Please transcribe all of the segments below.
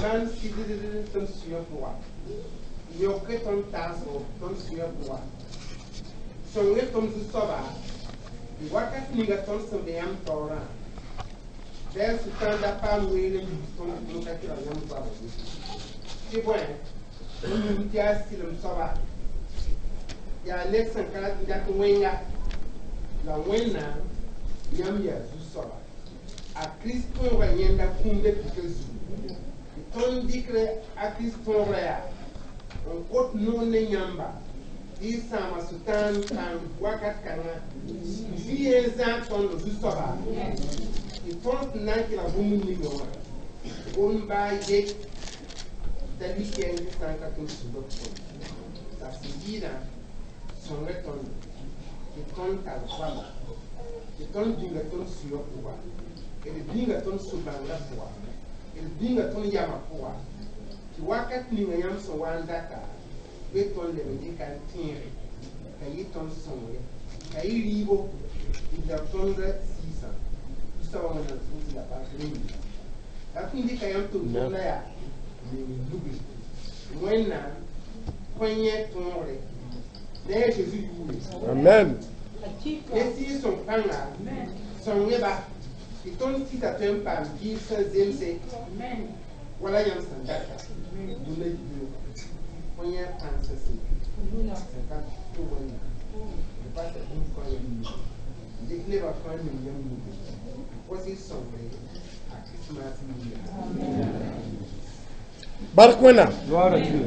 Maan sɩddd tõnd sũyã pʋga, yõke tõnd taasgo tõnd sũyã pʋga, sõng tõnd zu-soaba tɩ wakat ninga tõnd sẽn be yãmb taoorã bɩ a Sʋtãan da paam weere n yiis tõnd tɩ tõnd ka kelg yãmb goama ye. Tɩ bõe, n yĩng tɩ yaa sɩlem soaba, yaa ned sẽn ka dat wẽnga la Wẽnnaam yãmb yaa zu-soaba. A Kirist tõoga yẽnda kũmda pika zugu tɩ tõnd dɩkr a Kirist tõogrã yaa n kot noor ne yãmba tɩ y sãama Sʋtãan pãng wakat kãngã zu-yẽ n zãag tõnd zu-soaba tɩ tõnd sẽn na n kelg bũmb ninga wã gom baa ye da lʋɩ kɛɛng tɩ sã n ka tõnd sũurã pʋgẽ. La sẽn yɩɩdã sõngɛ tõnd tɩ tõnd tar goama tɩ tõnd bĩnga tõnd sũyã pʋga, d bĩnga tõnd sũ-bãngrã pʋga, d bĩnga tõnd yamã pʋga, tɩ wakat ninga yãmb sẽn wa n data bɩ tõnd leb n dɩka n tẽege ka yɩ tõnd sõngre, ka yɩ rɩɩbo n leb tõnd sɩɩsã. Zu-soabã Wẽnnaam sũur la bark rẽnd la tɩ n dɩka yãmb tʋm-tʋmdã yaa meng lugri Wẽnnaam kõ yẽ tõogre ne a Zeezi yʋʋre. Amen. Ne Sɩɩg-sõng pãnga sõngeba tɩ tõnd sɩda tõe n paam vɩɩg sẽn zemse wala yãmb sẽn data dũnna yibeooga kõ yẽ pãnsã sẽn sẽn ka tʋ Wẽnnaam d basa bũmb fãa yãmb nugu, dɩk nebã fãa ning yãmb nugu kos y sõngre a Krismas yĩnga. Bark Wẽnnaam. Gloire à Dieu.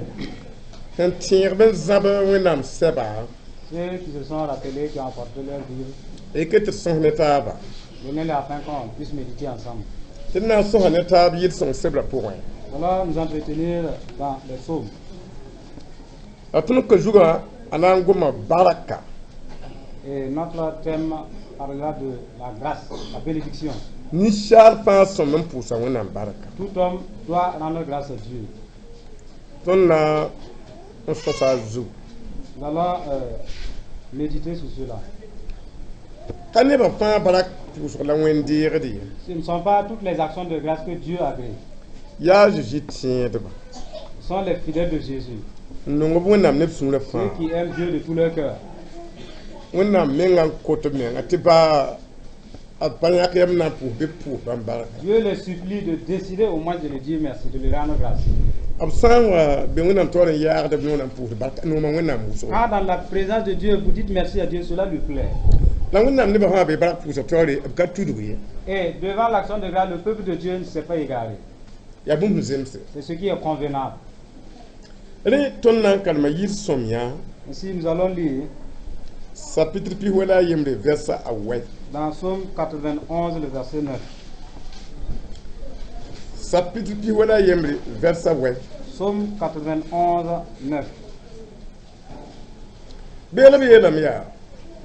Sẽn tẽeg b n zãb Wẽnnaam sɛba, Ceux qui se sont rappelés, qui ont apporté leur Bible, y ket tɩ d sõs ne taaba. Donnez-les afin qu'on puisse méditer ensemble. Tɩ d na n sõsa ne taab yel-sõng sebrã pʋgẽ. Nous allons nous entretenir dans les psaumes. La tõnd ka zugã a na n goma baraka. Et notre thème parlera de la grâce, la bénédiction. Ninsaal fãa sõm n pʋʋsa Wẽnnaam barka. Tout homme doit rendre grâce à Dieu. Tõnd na n sõsa a zug. Nous allons méditer sur cela. Ka nebã fãa barak pʋʋsg la wẽn-deegd ye. Ce ne sont pas toutes les actions de grâce que Dieu agrée. Yaa Zeezi tẽedba. Ce sont les fidèles de Jésus, n nong b Wẽnnaam ne b sũurã ceux fãa. Qui aiment Dieu de tout leur cœur. Wẽnnaam menga n kot b menga tɩ baa a pa yãk yam na n pʋʋs bɩ b pʋʋs bãmb barka. Dieu les supplie de décider au moins de lui dire merci, de lui rendre grâce. B sã n wa be Wẽnnaam taoor n yaagd b noonã n pʋʋsd barka noomã Wẽnnaam wʋsgo. Quand dans la présence de Dieu, vous dites merci à Dieu, cela lui plaît. La Wẽnnaam nebã fãa be barak pʋʋsga taoore b ka tudg ye. Et devant l'action de grâce, le peuple de Dieu ne s'est pas égaré. Yaa bũmb sẽn zemse. C'est ce qui est convenable. Rẽ tõnd na n kalma yir-sõmyã Ainsi, nous allons lire chapitre 91 verset awɛ. Dans Psaume 91, le verset 9. Chapitre 91 verset awɛ. Psaume 91, 9. Beelb yeelame yaa: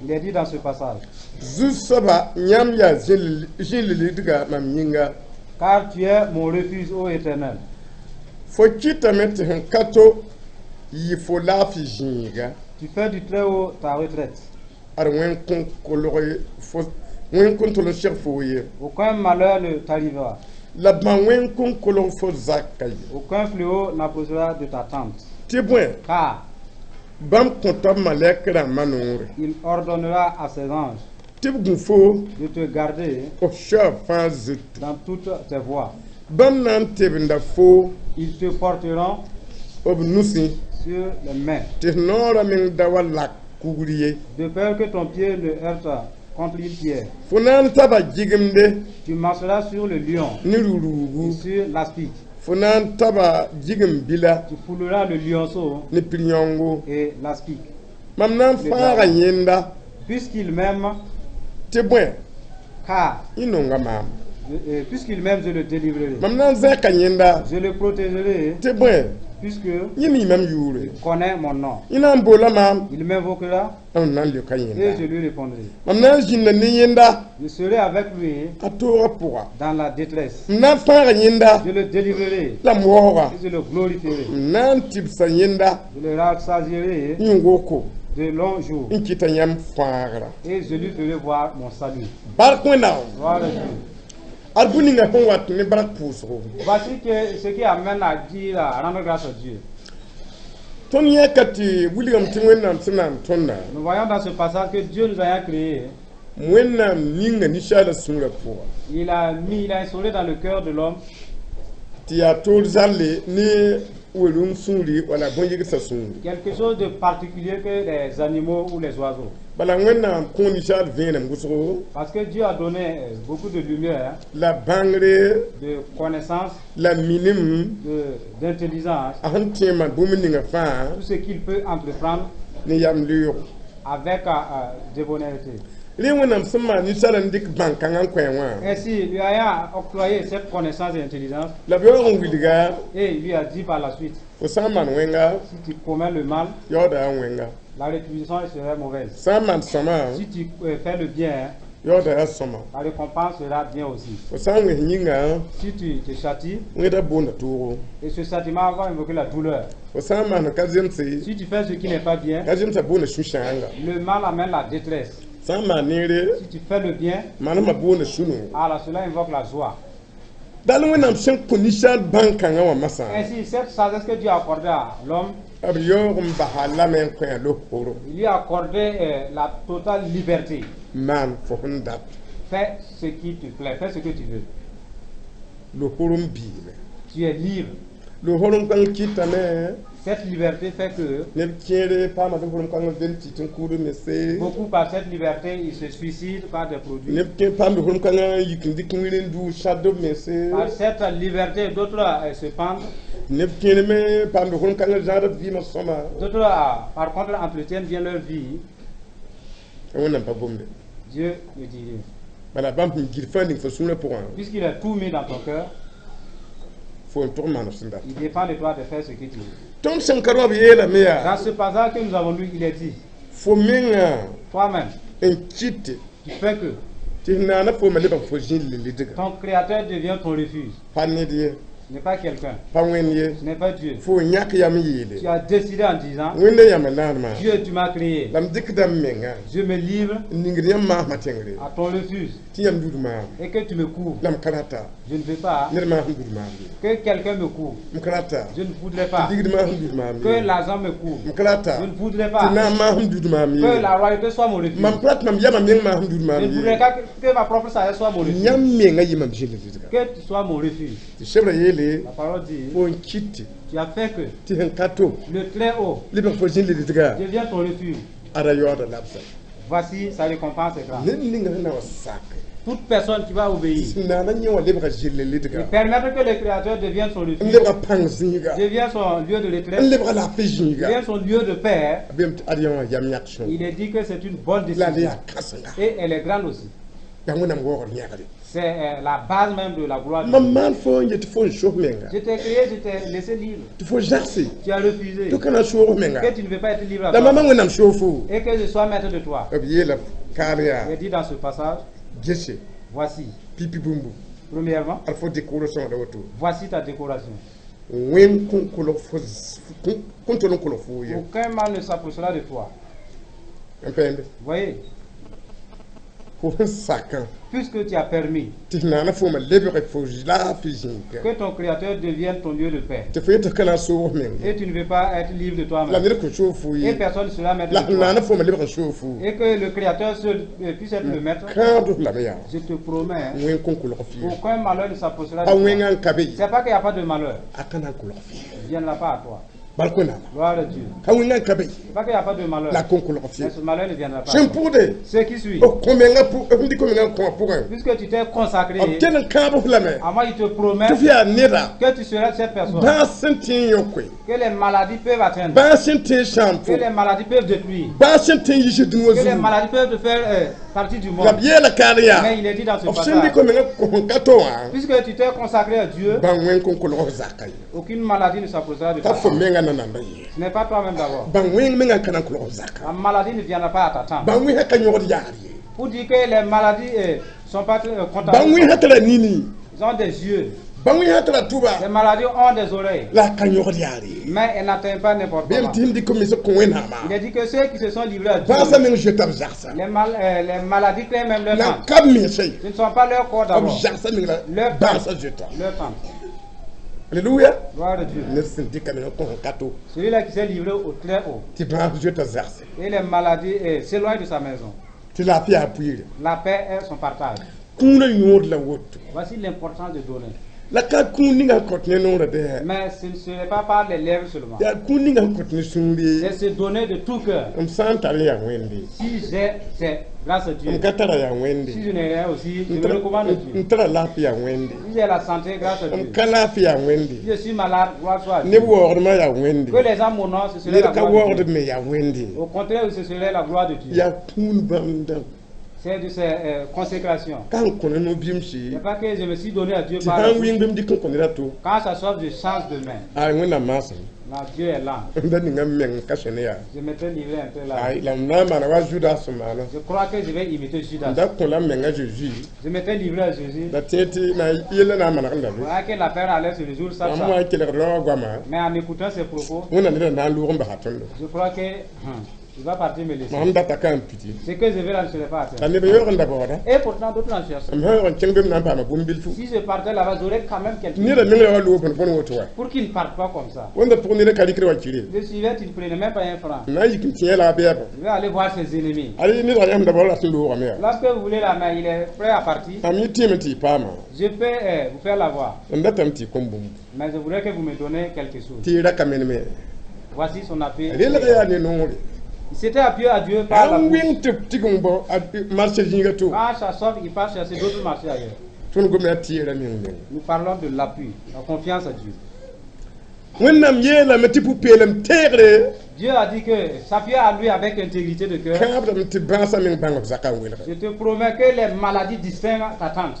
Il est dit dans ce passage: Zu-soaba, yãmb yaa zĩ-lilidga mam yĩnga. Car tu es mon refuge, ô Éternel. Fo kɩtame tɩ sẽn ka to yɩ fo laafɩ zĩiga. Tu fais du Très-Haut ta retraite. Ad wẽn kõn kolg fo wẽn kõn tol n seg fo ye. Aucun malheur ne t'arrivera. La bã wẽn kõn kolg fo zaka ye. Aucun fléau n'approchera de ta tente. Tɩ bõe, Car bãmb kõta b malɛk rãmbã noore il ordonnera à ses anges tɩ b gũ fo de te garder f soab fãa zutu. Dans toutes tes voies. Bãmb na n tebenda fo Ils te porteront b nusẽ sur les mains, tɩ f noorã meng da wa lak kugr ye. De peur que ton pied ne heurte contre une pierre. Fo na n taba gɩgemde Tu marcheras sur le lion ne et ru-ruugu. Sur l'aspic. Fo na n taba gɩgem-bila Tu fouleras le lionceau ne pir-yãongo. Et l'aspic. Mam na n fãaga yẽnda. Puisqu'il m'aime, Tɩ bõe, car yẽ nonga maam. Puisqu'il m'aime, je le délivrerai. Mam na n zẽka yẽnda. Je le protégerai, Tɩ bõe, puisque yẽ mi mam yʋʋre. Il connaît mon nom. Yẽ na n boola maam. Il m'invoquera M na n leoka et yẽnda. Je lui répondrai. Mam na n zĩnda ne yẽnda. Je serai avec lui A toogã pʋga. Dans la détresse. M na n fãaga yẽnda. Je le délivrerai La m waooga. Et je le glorifierai. M na n tɩbsa yẽnda. Je le rassasierai Yẽ woko. De longs jours N kɩta yãmb fãagra. Et je lui ferai voir mon salut. Bark Wẽnnaam. Gloire à Dieu. Ad bũmb ninga sẽn wat ne bark pʋʋsgo. Voici que ce qui amène à dire, à rendre grâce à Dieu. Tõnd yãka tɩ wilgame tɩ Wẽnnaam sẽn maam tõnda. Nous voyons dans ce passage que Dieu nous a créés. Wẽnnaam ninga ninsaalã sũurã pʋga. Il a instauré dans le cœur de l'homme tɩ yaa toor zalle ne welum sũuri wala bõn-yɩgsã sũuri. Quelque chose de particulier que les animaux ou les oiseaux. Bala Wẽnnaam kõ ninsaal vẽenem wʋsgo. Parce que Dieu a donné beaucoup de lumière, la bãngre, de connaissance, la minim, d'intelligence, a sẽn tẽ maan bũmb ninga fãa tout ce qu'il peut entreprendre ne yam leoogo. Avec débonnaire. Rẽ Wẽnnaam sẽn maan ninsaalã n dɩk bãn-kãngã n kõ wã. Ainsi, lui ayant octroyé cette connaissance et intelligence, La b yaoog n wilga, et il lui a dit par la suite, fo sã n maan wẽnga, si tu commets le mal, yaooda yaa wẽnga. La rétribution serait mauvaise. Sã n maan sõma, Si tu fais le bien, yaooda yaa sõma. La récompense sera bien aussi. Fo sã n wẽs yĩnga, Si tu te châties, wẽda boonda toogo. Et ce châtiment va invoquer la douleur. Fo sã n maan ka zemse, Si tu fais ce qui n'est pas bien, ka zemsã boonda sũ-sãanga. Le mal amène la détresse. Sã n maan neere, Si tu fais le bien, manesmã boonda sũ-noogo. Alors cela invoque la joie. Dal Wẽnnaam sẽn kõ ninsaal bãn-kãngã wã masã, Ainsi, cette sagesse que Dieu a accordée à l'homme, b yaoog n basa lame n kõ a los-koro. Il lui a accordé la totale liberté. Maan fo sẽn dat. Fais ce qui te plaît, fais ce que tu veux. Los-koro n biime. Tu es libre. Los-koro n kãng kɩtame Cette liberté fait que neb kẽere paama los-korom kãng n vem tɩ n kʋʋd mese. Beaucoup par cette liberté, ils se suicident par des produits. Neb kẽ paam los-korom kãngã n yik n dɩk wĩr n dʋʋ sad b mense. Par cette liberté, d'autres se pendent. Neb kẽere me paam los-korom kãng n zãad b vɩɩmã sõma. D'autres, par contre, entretiennent bien leur vie. Wẽnnaam pa gomde. Dieu ne dit rien. Bala bãmb sẽn gil fãa ning fo sũurã pʋgã, Puisqu'il a tout mis dans ton cœur, fo n tʋg n maan f sẽn dat. Il dépend de toi de faire ce que tu veux. Tõnd sẽn ka roab yeelame yaa, Dans ce passage que nous avons lu, il est dit, fo menga toi-même, n kɩte tu fais que tɩ f naana fooma lebg fo zĩig le-lidga. Ton créateur devient ton refuge. Pa ned ye, Ce n'est pas quelqu'un, pa Wẽnd ye, ce n'est pas Dieu. Fo yãk yam yeele. Tu as décidé en disant, Wẽnda yãmba naanema, Dieu, tu m'as créé. La m dɩkda m menga Je me livre n ningd yãmb maasmã tẽngre à ton refuge tɩ yãmb dud maam et que tu me couvres. La m ka rata Je ne veux pas ned maasem dud maam ye. Que quelqu'un me couvre. M ka rata Je ne voudrais pas tɩ ligd maasem dud maam que ye. l'argent me couvre. M ka rata Je ne voudrais tɩ pas naam maasem dud maam que ye. la royauté soit mon refuge. Mam pa rat mam yamã meng maasem dud Je maam ne voudrais ye. pas que ma propre sagesse soit mon refuge. Yãmb menga yɩ mam zĩig le-lidga. Que tu sois mon refuge. Tɩ sebra yeele, La parole dit, fo n kɩte tu as fait que tɩ sẽn ka to le Très-Haut lebg fo zĩig le-lidga, devient ton refuge. Ada yaooda labsa. Voici sa récompense est grande. Ned ninga sẽn na wa sak Toute personne qui va obéir tɩ naana yẽ wã lebga zɩl et le-lidga, permettre que le Créateur devienne son n refuge, lebga pãng zĩiga, devient son lieu de n retraite, lebga laafɩ zĩiga, devient son lieu de paix, bem tɩ ad yã wã yam yãk sõng. Il est dit que c'est une bonne La décision. yaa kãsenga. Et elle est grande aussi. Yaa Wẽnnaam waoogr yãgre. C'est la base même de la gloire de Mam Dieu. maan fo n yet fo n sos menga Je t'ai créé, je t'ai laissé libre. tɩ fo zagse Tu as refusé tɩ ka na n soog menga que tu ne veux pas être libre à la toi mama Wẽnnaam soog fo. Et que je sois maître de toi. B yeela kaar Il yaa est dit dans ce passage, gese voici, pipi bũmbu premièrement, ad fo décoration da woto. Voici ta décoration. Wẽn kõn kolg fo kõn tol n kolg fo ye. Aucun mal ne s'approchera de toi. N pẽende Voyez, fo sẽn sakã puisque tu as permis tɩ f naana fooma lebg fo laafɩ zĩiga que ton Créateur devienne ton lieu de paix tɩ fo yet tɩ ka na n soog meng et tu ne veux pas être libre de la toi-même ned kõn soog fo et ye personne ne sera maître la de sẽn toi naana fooma lebg n soog fo et que le Créateur seul puisse être le maître, kãado lame yaa je te promets, wẽn kõn kolg fo ye. Aucun malheur ne s'approchera Pa de toi. wẽngã n ka be ye. C'est pas qu'il n'y a pas de malheur, A ka na n kolg fo ye. Il ne viendra pas à toi. Bark Wẽnnaama. Gloire à Dieu. Ka wẽngã n ka be ye. C'est pas qu'il n'y a pas de malheur, La kõn kolg fo ye. Mais ce malheur ne viendra pas à Sẽn toi. pʋgde Ce qui suit, b kõ menga pʋ b dɩk menga n kõ a pʋgẽ puisque tu t'es consacré, b kell n kãab f lame à moi il te promets tɩ f yaa neda que tu seras cette personne, bãas sẽn tẽ n yõkoe, que les maladies peuvent atteindre, bãas sẽn tẽ n sãam que fo, les maladies peuvent détruire, bãas sẽn tẽ n yiis dũniyã que les zugu. maladies peuvent te faire partie du La monde. b yeela kaar yaa Mais il est dit dans ce b sẽn passage, dɩk menga kõ ka to wã puisque tu t'es consacré à Dieu, bãng wẽn kõn kolg f zaka ye. Aucune maladie ne s'approchera de Ka toi. fo menga nananda ye. Ce n'est pas toi-même d'abord. Bãng wẽng menga n ka na n kolg f zaka. La maladie ne viendra pas à t'attendre. Bãng wẽnsã ka yõgd yaar ye. Pour dire que les maladies ne sont pas Bãng contagieuses. wẽnsã tara nini. Ils ont des yeux. Bãng yã tara tʋba Les maladies ont des oreilles, la a ka yõgd yaar ye. Mais elles n'atteignent pas n'importe Bɩ m comment. tɩ m dɩk m kõ Wẽnnaamã. Il est dit que ceux qui se sont livrés à Dieu, Bãasã meng zoeta b zagsa. les maladies craignent même leur La tente. ka b mensa ye. Ce ne sont pas leur corps B d'abord, zagsa meng la leur bãasã tente. zoeta. Leur tente. Alléluia. Gloire à Dieu. Ned sẽn dɩka meng n kõ sẽn ka to Celui-là qui s'est livré au très haut tɩ bãas zoeta zagse et les maladies s'éloignent de sa maison. Tɩ laafɩ yaa pʋɩɩre. La paix est son partage. Kũunã yõod la woto. Voici l'importance de donner. La ka kũun ninga sẽn kõt ne noorã dɛ. Mais ce ne serait pas par les lèvres seulement. Yaa kũun ninga sẽn kõt ne sũur ye. C'est se donner de tout cœur. M sã n tar n yaa Wẽnde. Si j'ai, c'est grâce à Dieu. M ka tara yaa Wẽnde. Si je n'ai rien aussi, je me recommande à Dieu. M tara laafɩ yaa Wẽnde. Si j'ai la santé, grâce à M Dieu. ka laafɩ yaa Wẽnde. Si je suis malade, gloire soit à Dieu. Neb waoogdmã yaa Wẽnde. Que les gens m'honorent, ce serait Ned la ka gloire de waoogd Dieu. me yaa Wẽnde. Au contraire, ce serait la gloire de Dieu. Yaa kũun bãmb dãmb. C'est de ces consécrations. Ka n kõ ne no-bɩmse. C'est pas que je me suis donné à Dieu Tɩ par la sã n bouche. wĩng bɩ m dɩk n kõ ned a to. Quand ça sort, je change de main. A Wẽnnaam maasem. Là, Dieu est là. M da ninga m meng ka sẽne yaa. Je m'étais livré un peu là. Ay, la m na n maana wa Judas sẽn maana. Je crois que je vais imiter M Judas. da kõ la m menga Zeezi. Je m'étais livré à Jésus. La tẽ tɩ na yella na n manegndame. Voilà que l'affaire allait se résoudre ça, M ça. wa n kelgd rao goama. Mais en écoutant ses propos, Wẽnnaam neda na n loog n basa tõndo. je crois que il va partir me laisser. Mam data ka n piti. Ce que je vais là ne serait pas La atteint. neb yaoog n da baooda. Et pourtant, d'autres en cherchent. M sã n yaoog n kẽng be m na n paama bũmb-bilfu. Si je partais là-bas, j'aurais quand même quelque Neda chose. meng ra wa loog bõn bõn woto wa. Pour qu'il ne parte pas comme ça. Wẽnda pʋg neda ka rɩkd wa kire. Je suivais, tu ne prenais même pas un franc. M na n yik n tẽ la a bɛɛbã. Je vais aller voir ses ennemis. Ade nedga yãmb da baood rat n loogame yaa. Lorsque vous voulez la main, il est prêt à partir. Mam yẽ tẽeme tɩ y paama. Je peux vous faire la voir. M datame tɩ y kõm bũmb. Mais je voudrais que vous me donniez quelque chose. Tɩ y ra ka meneme. Voici son appui. Relg yaa ne noore. Il s'était appuyé à Dieu par la Sã n bouche. wɩng tɩ b tigim bao a marché zĩiga to. Quand ça sort, il part chercher d'autres marchés ailleurs. Tõnd gomda tɩɩra meng meng. Nous parlons de l'appui, la confiance à Dieu. Wẽnnaam yeelame tɩ pʋ-peelem teegre. Dieu a dit que s'appuyer à lui avec intégrité de cœur, Kãabdame tɩ bãasã meng bãng b zakã n welge. je te promets que les maladies distinctes t'attendent.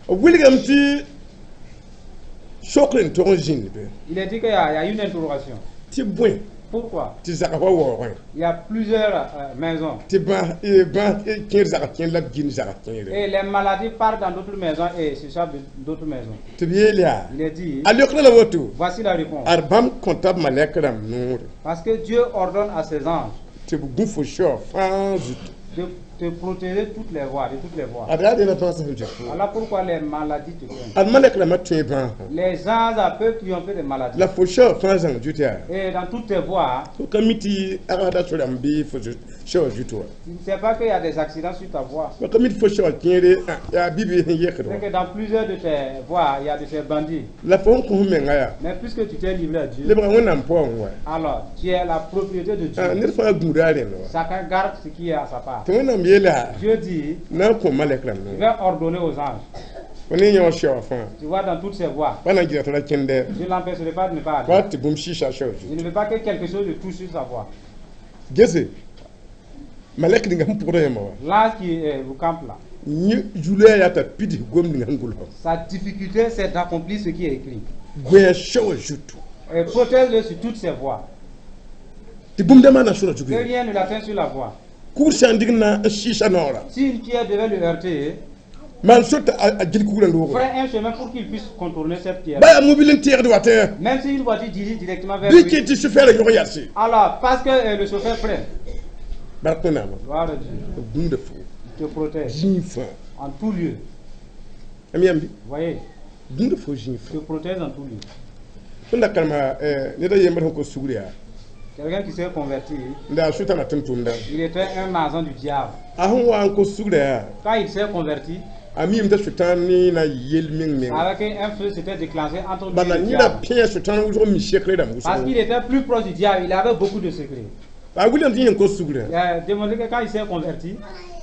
B wilgame tɩ sokr n tog n zĩnd be. Il est dit qu'il y a une interrogation. Tɩ bõe Pourquoi? Tɩ zags wa waoogẽ. Il y a plusieurs maisons. Tɩ bãas kẽer zags kẽer la b gĩnd zags kẽere. Et les maladies partent dans d'autres maisons et s'échappent d'autres maisons. Tɩ b yeel yaa. Il est dit, A leokra la woto. Voici la réponse. Ad bãmb kõta b malɛk rãmb noore. Parce que Dieu ordonne à ses anges Tɩ b gũ fo shaoor fãa zutu. de te protéger toutes les voies, de toutes les voies. Ad yaa rẽla bãasã sẽn zoet. Voilà pourquoi les maladies te craignent. Ad malɛk rãmbã tõe bãasã. Les anges peuvent triompher des maladies. La fo shaoor fãa zãng zut yaa. Et dans toutes tes voies, Fo ka mi tɩ agda so-rãmb bɩ fo shaoor zutu wa. tu ne sais pas qu'il y a des accidents sur ta voie. Fo ka mi tɩ fo shaoor kẽere yaa bi-biis sẽn yekd C'est wa. que dans plusieurs de tes voies, il y a de ces bandits. La fo sẽn kõ f menga yaa. Mais puisque tu t'es livré à Dieu, Lebga Wẽnnaam pʋgẽ wa. alors tu es la propriété de Dieu. Ned fãa gũuda a rẽnd wa. Chacun garde ce qui est à sa part. Tɩ Wẽnnaam yeela Dieu dit, na n kõ malɛk rãmb il noore. va ordonner aux anges. Fo ne yã wã shaoor fãa. Tu vois dans toutes ses voies. Pa na n gɩda t'a ra kẽndɛ. Je ne l'empêcherai pas de ne pas Pa aller. tɩ bũmb sɩɩsa shaoor Je zutu. ne veux pas que quelque chose le touche sur sa voie. Gese malɛk ninga sẽn pʋgda yãmba wa. L'ange qui vous campe là, Yẽ zulaya yaa t'a pids gom ninga sẽn gʋlsg. sa difficulté, c'est d'accomplir ce qui est écrit. Goẽ shaoor zutu. Et protège-le sur toutes ses voies. Tɩ bũmb da maana sora Que zugu ye. rien ne l'atteigne sur la voie. Kugr sã n dɩg n na n sɩɩsa noora. Si une pierre devait le heurter, Maan so t'a a gil kugrã loogre. ferait un chemin pour qu'il puisse contourner cette pierre. Ba yaa mobil n teegd wa tẽ. Même si une voiture dirige directement vers Bɩ lui. kẽ tɩ sofɛɛrã yõg yase. Alors, parce que le chauffeur freine, Bark Wẽnnaamã. gloire à Dieu, B gũuda fo. il te protège Zĩig fãa. en tout lieu. M yãmb bɩ. Vous voyez, Gũuda fo zĩig il te fãa. protège en tout lieu. Tõnd da karema ned a yembr sẽn kos sugr yaa. Quelqu'un qui s'est converti, N daa sʋtãna tʋm-tʋmdã. il était un agent du diable. A sẽn wa n kos sugrã yaa. Quand il s'est converti, A miime t'a sʋtãan ne na yel meng menga. avec un feu s'était déclenché entre lui et Bala le yẽda diable. pẽe sʋtãan wʋsg mi sekre rãmb Parce wʋsgo. qu'il était plus proche du diable, il avait beaucoup de secrets. A william tɩ yẽ n kos sugrã. Il a démontré que quand il s'est converti,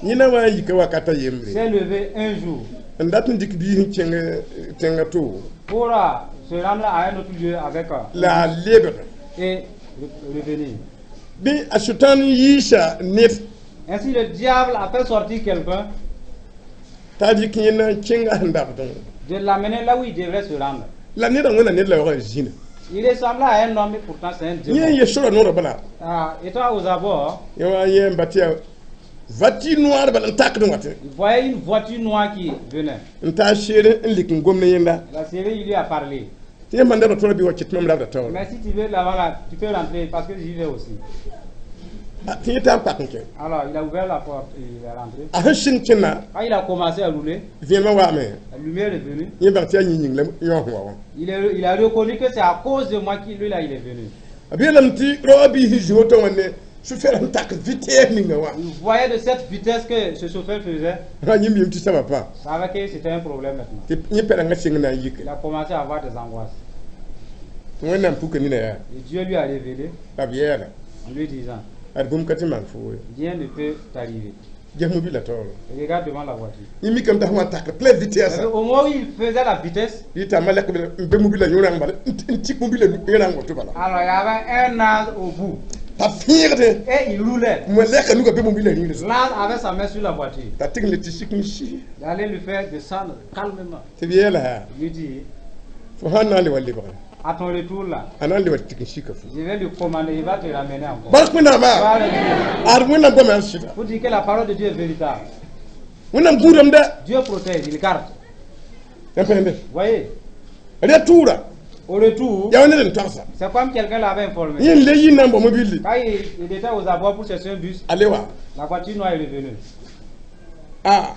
Yẽ na wa n yika wakata yembre. s'est levé un jour N dat n dɩk biis n kẽng tẽngã to. pour se rendre à un autre lieu avec La a lebg. et revenir. Bɩ a sʋtãan n yiisa ned Ainsi, le diable a fait sortir quelqu'un t'a dɩk yẽ na n kẽnga sẽn dabdẽ. de l'amener là où il devrait se rendre. La nedã wẽnna ned la yaoog n zĩna. Il ressemblait à un homme, mais pourtant c'est un Yẽ n démon. yẽ sora noorã bala. Ah, étant aux abords, Yẽ wa yẽ n ba tɩ yaa Voiture noire bala n takd n wa tẽ Il voyait une voiture noire qui venait. N taa seer n lik n gom ne yẽnda La série, il lui a parlé. Tɩ yẽ manda ra tõra bɩ wa kɩt mam rabda taoor Mais si tu veux là-bas, là, tu peux rentrer parce que j'y vais aussi. Tɩ yẽ taa n pak n kẽ Alors, il a ouvert la porte et il est rentré. A sẽn sɩng kẽnna Quand il a commencé à rouler, vẽenemã waame la lumière est venue. Yẽ bãng tɩ yaa yĩng la yõos wa wã Il a reconnu que c'est à cause de moi qu'il lui là, il est venu. B yeelame tɩ raoã biis sẽn zĩ woto wã ne sũ-fɛr sẽn tak vitesse ninga wã Il voyait de cette vitesse que ce chauffeur faisait, sã yẽmb yem tɩ ça va pas il savait que c'était un problème maintenant. Tɩ yẽ pɛrengã sɩng na n yike Il a commencé à avoir des angoisses. Tɩ Wẽnnaam puka nina yaa Et Dieu lui a révélé la b yɛɛla en lui disant, ad bũmb ka tɩ maan foo ye rien ne peut t'arriver. Ges mobila taooro Et regarde devant la voiture. Yẽ mikame t'a sẽn wa takr pleine vitesse Au moment où il faisait la vitesse, yɩ t'a malɛk n be mobila yõ-rãng bala n tik mobila yõ-rãng woto bala alors il y avait un ange au bout. T'a fẽegde Et il roulait. Malɛka nuga be mobila rĩngre L'ange avait sa main sur la voiture. T'a tɩg n le tɩ sik n si Il allait lui faire descendre calmement. Tɩ b yeela yaa Il lui dit, fo sã n na n le wa lebge à ton retour là, a na n le wa tɩg n sika fo je vais lui commander, il va te ramener encore. Bark Wẽnnaamã Gloire à Dieu. ad Wẽnnaam goama yaa sɩda Pour dire que la parole de Dieu est véritable. Wẽnnaam gũudame Dieu protège, il garde. Yãmb pãende Voyez, retour au retour, yaa wa ned n togsa c'est comme quelqu'un l'avait informé. Yẽ n le yɩ n na n bao mobilli Quand il était aux abois pour chercher un bus, a le wa la voiture noire est revenue. A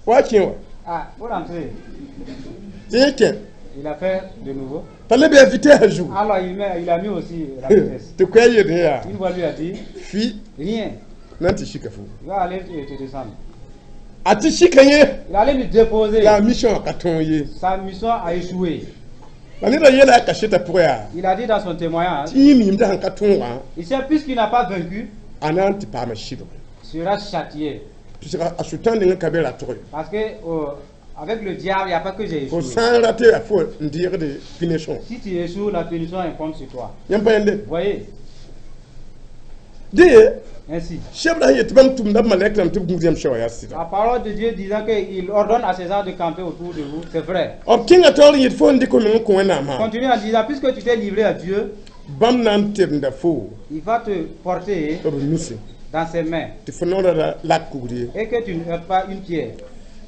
wa kẽ wa Ah, faut rentrer. Tɩ yẽ kẽ Il a fait de nouveau. T'a le bɩ a vitesse zugu Alors il a mis aussi la vitesse. Tɩ koɛɛ yeelẽ yaa Une voix lui a dit, fi rien, na n tɩ sika fo il va aller te descendre. A tɩ sika yẽ Il allait lui déposer. La mission ka tõog ye Sa mission a échoué. La neda yeela a kaseta pʋgã yaa Il a dit dans son témoignage, tɩ yẽ miim t'a sẽn ka tõogã il sait puisqu'il n'a pas vaincu, a na n tɩ paama sɩbg sera châtié. Pɩsga a sʋtãan nengã ka be ratg ye Parce que avec le diable, il n'y a pas que j'ai fo échoué. sã n rate yaa fo n deegde punition Si tu échoues, la punition incombe sur toi. Yãmb pa yẽnde Voyez, dẽ ainsi. sebra sẽn yet tɩ bãmb tʋmda b malɛk rãmb tɩ b gũud yãmb soaba yaa sɩda La parole de Dieu disant qu'il ordonne à ses anges de camper autour de vous, c'est vrai. B kẽnga taoor n yet fo n dɩk f meng n kõ Wẽnnaamã Continue en disant, puisque tu t'es livré à Dieu, bãmb na n tebnda fo il va te porter b nusi dans ses mains tɩ fo naoora ra lak kugr ye et que tu ne heurtes pas une pierre.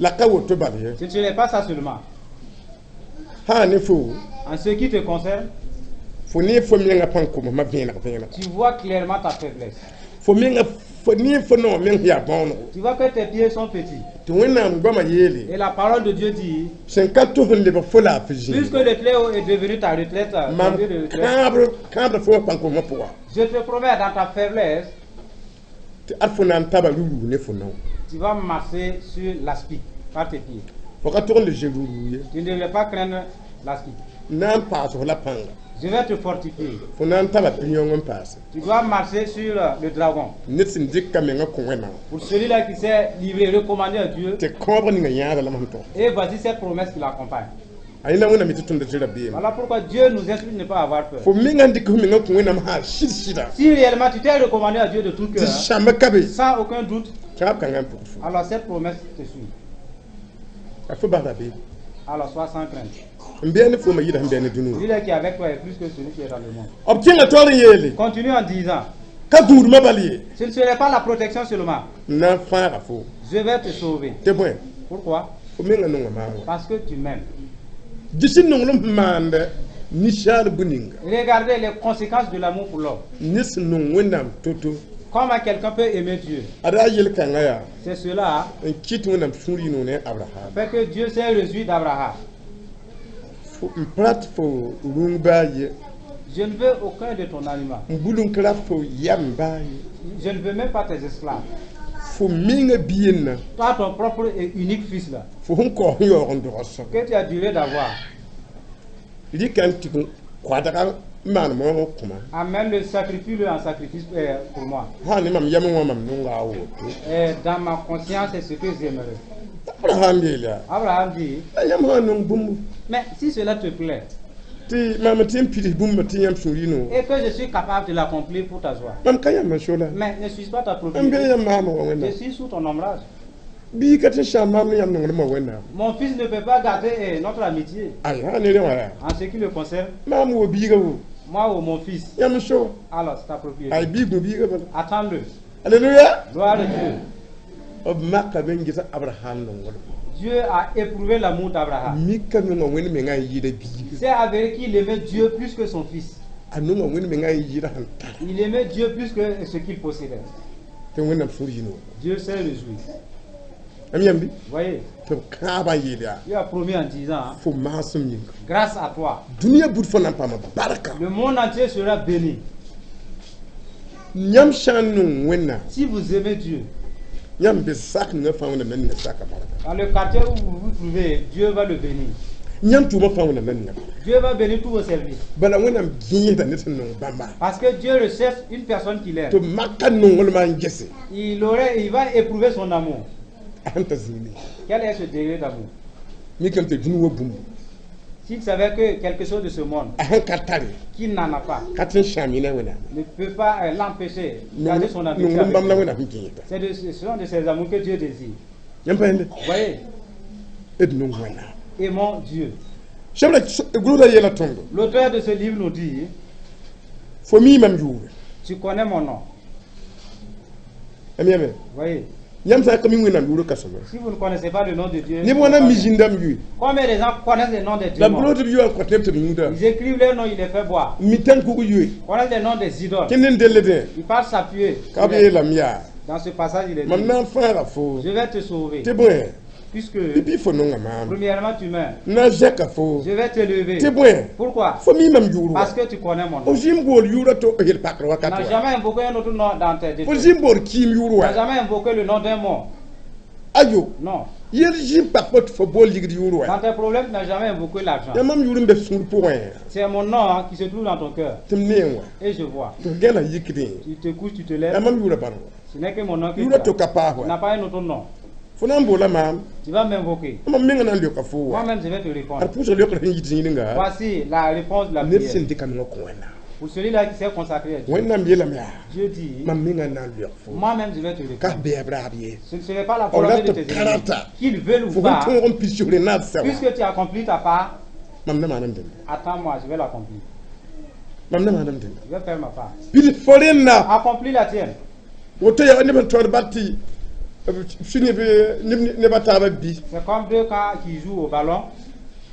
La ka woto bal ye Ce ne serait pas ça seulement. Sã ne fo En ce qui te concerne, fo ne fo menga pãn komsmã vẽeneg vẽeneg tu vois clairement ta faiblesse. Fo menga fo ne fo naoã meng yaa bõonego Tu vois que tes pieds sont petits. Tɩ Wẽnnaam goamã yeele Et la parole de Dieu dit, sẽn ka tos n lebg fo laafɩ zĩig puisque le Très-Haut est devenu ta retraite, ton mam lieu de retraite, kãabr kãabra fo wã pãn komsmã pʋga je te promets, dans ta faiblesse, tɩ ad fo na n taba rurug ne fo nao tu vas marcher sur l'aspic par tes pieds. Fo ka tog n le zoe rurug ye Tu ne devrais pas craindre l'aspic. N na n paas f la pãnga Je vais te fortifier. Fo na n taba pĩyõng n paase Tu dois marcher sur le dragon. Ned sẽn dɩk ka menga kõ Wẽnnaam Pour celui-là qui s'est livré, recommandé à Dieu, tɩ kãobg ninga yãada la mam tog et voici cette promesse qui l'accompagne. A yẽla Wẽnnaam tɩ tõnd zĩ rabeem Voilà pourquoi Dieu nous instruit de ne pas avoir peur. Fo menga n dɩk f menga kõ Wẽnnaam sã sɩd sɩda Si réellement tu t'es recommandé à Dieu de tout tɩ cœur, sãmba ka be sans aucun doute, kãab kãngã n pʋgd fo alors cette promesse te suit. A fo bas rabeem Alors sois sans crainte. N bɩa ne foomã yɩɩda sẽn bɩa ne dũni Celui-là qui est avec toi est plus que celui qui est dans le monde. wã b kẽnga taoor n yeele Continue en disant, ka gũudmã bal ye ce ne serait pas la protection seulement, n na n fãaga fo je vais te sauver. Tɩ bõe Pourquoi? Fo menga nonga maam wã Parce que tu m'aimes. Gɩs n nonglem sẽn maand ninsaal bũ-ninga Regardez les conséquences de l'amour pour l'homme. Ned sẽn nong Wẽnnaam to-to Comment quelqu'un peut aimer Dieu? Ad a yel-kãngã yaa C'est cela n kɩt Wẽnnaam sũur yĩn ne Abraham fait que Dieu s'est réjoui d'Abraham. Fo n pa rat fo rũng baa ye Je ne veux aucun de ton aliment. N bul n ka rat fo yam baa ye Je ne veux même pas tes esclaves. Fo menga bi-yenna Toi, ton propre et unique fils là, fo sẽn kaoos n yaoog n dog soab que tu as duré d'avoir, rɩka n tɩg n koadga n maan moogã kõma amène le sacrifie-le en sacrifice pour moi. Sã ne mam yam wã mam nonga a woto Et dans ma conscience, c'est ce que j'aimerais. Abraham yeel yaa Abraham dit, la yãmb sã n nong bũmb mais si cela te plaît, tɩ maam tɩ n pids bũmba tɩ yãmb sũur yĩno et que je suis capable de l'accomplir pour ta joie, mam ka yãmb n so la mais ne suis pas ta n propriété. be yãmb maamã wã Je Wẽnnaam suis sous ton ombrage. Bii ka tɩ sãam maam ne yãmb nonglmã Wẽnnaam Mon fils ne peut pas garder notre amitié. Ay sã ne rẽ wã yaa En ce qui le concerne, maam wo biiga wo moi ou mon fils, yãmb n so alors c'est ta propriété. Ay bii gũ biiga bala Attends-le. Alleluya Gloire à Dieu. B makame n ges Abraham nonglem. Dieu a éprouvé l'amour d'Abraham. Mika nonga Wẽnd menga n yɩɩda biig. C'est avéré qu'il aimait Dieu plus que son fils. A nonga Wẽnd menga n yɩɩda sẽn tara. Il aimait Dieu plus que ce qu'il possédait. Tɩ Wẽnnaam sũur yĩn. Dieu s'est réjoui. Am yãmbi. Voyez, tɩ b kãabã yeel yaa il a promis en disant, hein, fo maasem yĩnga grâce à toi, dũniyã bud fo na n paama barka. Le monde entier sera béni. Yãmb sã n nong Wẽnnaam, Si vous aimez Dieu, yãmb be sak ninga fãa Wẽnnaam na ninga saka barka. Dans le quartier où vous vous trouvez, Dieu va le bénir. Yãmb tʋʋmã fãa Wẽnnaam na ninga barka. Dieu va bénir tous vos services. Bala Wẽnnaam gẽesda ned sẽn nong bãmba. Parce que Dieu recherche une personne qu'il aime. Tɩ maka nonglmã n gese. Il va éprouver son amour. A sẽn ta zĩime. Quel est ce degré d'amour? Mikame tɩ dũni wã bũmb S'il savait que quelque chose de ce monde, a sẽn ka tare qu'il n'en a pas, ka tɩ n sãam yẽ ne Wẽnnaam. Ne peut pas l'empêcher de garder son amitié Nonglem avec bãmb la Dieu. Wẽnnaam sẽn gẽesda. Ce sont de ces amours que Dieu désire. Yãmb pa yẽnde. Voyez, D nong Wẽnnaam. Aimons Dieu. Sẽbra gʋlsda yeela tõndo. L'auteur de ce livre nous dit, Fo mii mam yʋʋre. Tu connais mon nom. Am yame. Voyez, Yãmb sã n ka mi Wẽnnaam yʋʋr ka sõma. Si vous ne connaissez pas le nom de Dieu, Neb wãna mi zĩndãmb yʋɩ. combien de gens connaissent le nom des La démons? b tɩ b yʋa n kõt neb tɩ b yũuda. Ils écrivent leur nom, ils les font boire. Mi tãn-kug yʋɩ. Connaissent le nom des idoles. Tɩ ned delledẽ. Ils partent s'appuyer. Ka b yeelame yaa. Dans ce passage, il est Mam dit, na n fãaga fo. je vais te sauver. Tɩ bõe. Puisque, Pipi fo nonga maam. Premièrement, tu m'aimes. N na n zɛka fo. Je vais t'élever. Tɩ bõe. Pourquoi? Fo mi mam yʋʋr wa. Parce que tu connais mon nom. F zĩm bool yʋʋra tɩ yel pakr Tu wakat n'as wa. jamais invoqué un autre nom dans tes Fo détresse. zĩm bool kɩɩm yʋʋr Tu wa. n'as jamais invoqué le nom d'un mort. Ayo. Non. Yel zĩm pak fo tɩ fo bool ligd yʋʋr wa. Dans tes problèmes, tu n'as jamais invoqué l'argent. Yaa mam yʋʋr n be sũur pʋgẽ. C'est mon nom, hein, qui se trouve dans ton cœur. Tɩ m neẽ wa. Et je vois. Tɩ f gãna yikdẽ. Tu te couches, tu te Yaa lèves. mam yʋʋra bãn wa. Ce n'est que mon nom que tu Yʋʋra as. to ka paas Tu wa. n'as pas un autre nom. Fo na n boola maam. Tu vas m'invoquer. Mam menga na n leoka fo wa. Moi-même, je vais te répondre. Ad pʋʋsg leokr sẽn yit zĩigã. Voici la réponse de la Ned prière. sẽn dɩka menga kõ Wẽnnaam. Pour celui-là qui s'est consacré à Dieu, Wẽnnaam yeelame yaa. Dieu dit, Mam menga na n leook fo. moi-même, je vais te Ka répondre. bɛɛb raab ye. Ce ne serait pas la On volonté va de te tes ennemis. karata. Qu'ils veulent ou Fo sẽn pas, tõog n pid sugr naad sɛ wa. puisque tu as accompli ta part, Mam na maanam dẽnda. attends-moi, je vais l'accomplir. Mam na maanam dẽnda. Je vais faire ma part. Pid fo rẽnna. Accomplis la tienne. Woto yaa neb n tõd bal tɩ b sũ neb neb a taabã bi. C'est comme deux cas qui jouent au ballon.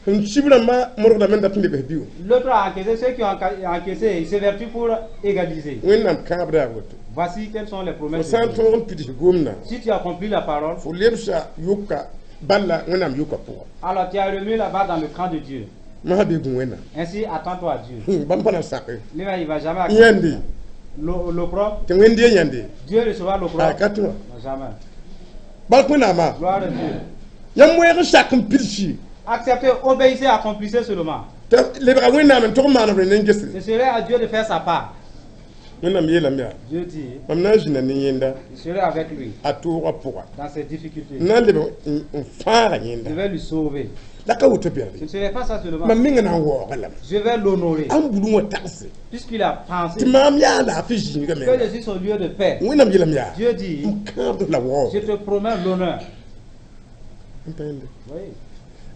Sẽn sib rãmbã modgdame n dat n lebs bi. L'autre a encaissé, ceux qui ont encaissé, ils s'évertuent pour égaliser. Wẽnnaam kãabda yaa woto. Voici quelles sont les Fo promesses sã de n Dieu. tõog n pids gomdã. Si tu accomplis la parole, Fo lebsa yʋka balla Wẽnnaam yʋka pʋga. Alors tu as remis la balle dans le camp de Dieu. Masã bee gũ Wẽnnaam. Ainsi, attends-toi à Dieu. Bãmb pa na sake. Lui, il ne va jamais accepter. Yãnde. L'opprobre, Tɩ Wẽnd yãnde. Dieu recevra A l'opprobre. ka tɩ wã. Non, jamais. Bal Wẽnnaamã. Gloire à Dieu. Yãmb wɛɛg n sak n pidsi. Acceptez, obéissez, accomplissez seulement. Tɩ lebga Wẽnnaam n tʋg n maan b rẽnd n gese. Ce serait à Dieu de faire sa part. Wẽnnaam yeelame yaa. Dieu dit, Mam na n zĩnda ne yẽnda. je serai avec lui A toogã pʋga. Dans ses difficultés. N na n leb n fãaga Je yẽnda. vais lui sauver. La ka woto bɛrd. Ce ne serait pas ça seulement. Mam menga na n waooga lame. Je vais l'honorer. Ãn bulẽ wã tagse. Puisqu'il a pensé Tɩ maam yaa laafɩ zĩiga que menga. je suis son lieu de paix. Wẽnnaam yeelame yaa. Dieu dit, M kãabd la waoog. je te promets l'honneur. N pa yẽnde. Oui.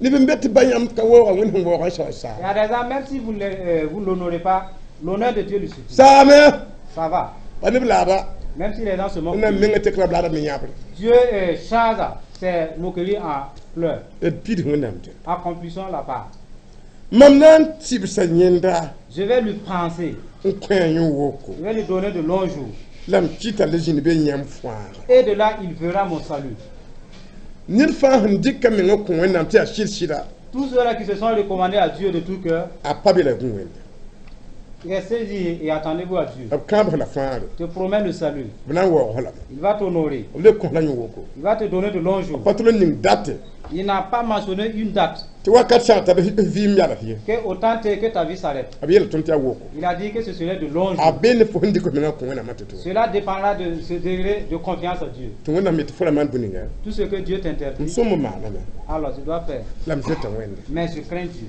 Neb n be tɩ ba yãmb ka waooga Wẽnd sẽn waooga n sao Il y saa. a des gens, même si vous ne l'honorez pas, l'honneur de Dieu lui suffit. Saame. Ça va. Pa neb laaba. Même si les gens se moquent, Wẽnnaam menga tekra b laada me yãbre. Dieu charge ses moqueries en pleurs. D pid Wẽnnaam tɩ. Accomplissons la part. Mam na n tɩbsa yẽnda. Je vais lui penser. N kõ a yẽ woko. Je vais lui donner de longs jours. La m kɩta la zĩnd be yãmb fãaga. Et de là, il verra mon salut. Ned fãa sẽn dɩka menga kõ Wẽnnaam tɩ yaa sɩd-sɩda. Tous ceux-là qui se sont recommandés à Dieu de tout cœur, A pa be la gũ Wẽnda. Restez-y et attendez-vous à Dieu. B kãabs la fãagre. Te promets le salut. B na n waoog lame. Il va t'honorer. B le kõ la yẽ woko. Il va te donner de longs jours. Pa tɩ l ning date. Il n'a pas mentionné une date. Tɩ wakat sã t'a b vɩɩm yals ye. Que autant que ta vie s'arrête. B yeela tõnd tɩ yaa woko. Il a dit que ce serait de longs A jours. be ne fo sẽn dɩk f menga kõ Wẽnnaamã tɩ tʋ. Cela dépendra de ce degré de confiance à Dieu. Tɩ Wẽnnaam yetɩ fo ra maan bũ-ninga. Tout ce que Dieu M t'interdit, sõm n maaname. Alors tu dois faire. La m zoeta Wẽnde. Mais je crains Dieu.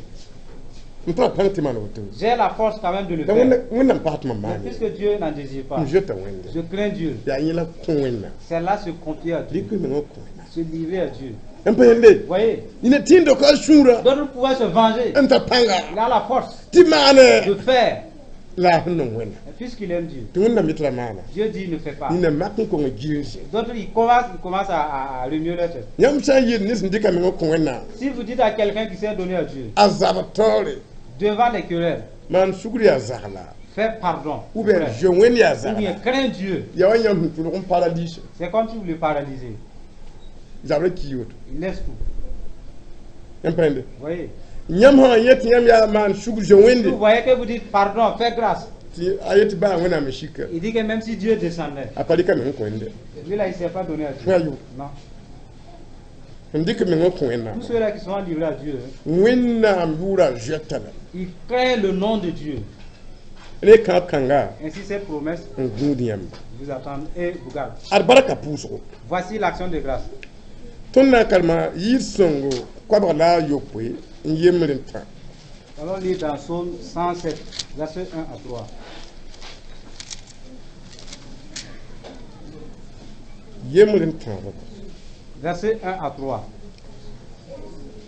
M tara pãng tɩ maan woto. J'ai la force quand même de le La faire. Wẽnnaam pag tɩ mam Mais maan ye. puisque Dieu n'en désire pas, M zoeta Wẽnde. Je crains Dieu. Yaa yẽ la kõ Wẽnnaam. C'est là se confier à Dieu, Dɩk f menga kõ Wẽnnaam. Se livrer à Dieu. N pa yẽnde. Voyez, Yẽna tɩ n doka a sũurã d'autres pouvaient se venger. N ta pãnga. Il a la force Tɩ maane. de faire. La a sẽn nong Wẽnnaam. Mais puisqu'il aime Dieu, Tɩ Wẽnnaam yetɩ la maana. Dieu dit ne fais pas. Nina mak n kong giir zĩ. D'autres, ils commencent à remuer leur tête. Yãmb sã n yeel ned sẽn dɩka meng n kõ Wẽnnaam, Si vous dites à quelqu'un qui s'est donné à Dieu, a zabr taoore, devant les querelles, maan sugr yaa zagla, fais pardon. ou bien Frère. zoe Wẽnd yaa Ou bien zagla, crains Dieu. yaa wa yãmb sẽn tʋlg n paralise. C'est comme si vous le paralysez. Zabrã kii woto. Il laisse tout. Yãmb pa yẽnde. Vous voyez? Yãmb sã n yet tɩ yãmb yaa maan sugr zoe Si Wẽnde, vous voyez que vous dites pardon, fais grâce. tɩ a yet tɩ baa Wẽnnaam n sika, Il dit que même si Dieu descendait, a pa dɩka meng n kõ Wẽnde. lui là, il ne s'est pas donné à Dieu. Fõe a yʋ. Non. Sẽn dɩk meng n kõ Wẽnnaam. Tous ceux-là qui sont livrés à Dieu, Wẽnnaam yʋʋra zoɛta lame. ils craignent le nom de Dieu. Ne kãab kãnga Ainsi, ces promesses n gũud yãmba. vous attendent et vous gardent. Ad barka pʋʋsgo. Voici l'action de grâce. Tõnd na n karema yɩɩd sõngo koabg la a yopoe n yembr n tã. Nous allons lire dans Psaume 107, versets 1 à 3. Yembr n tã. Versets 1 à 3.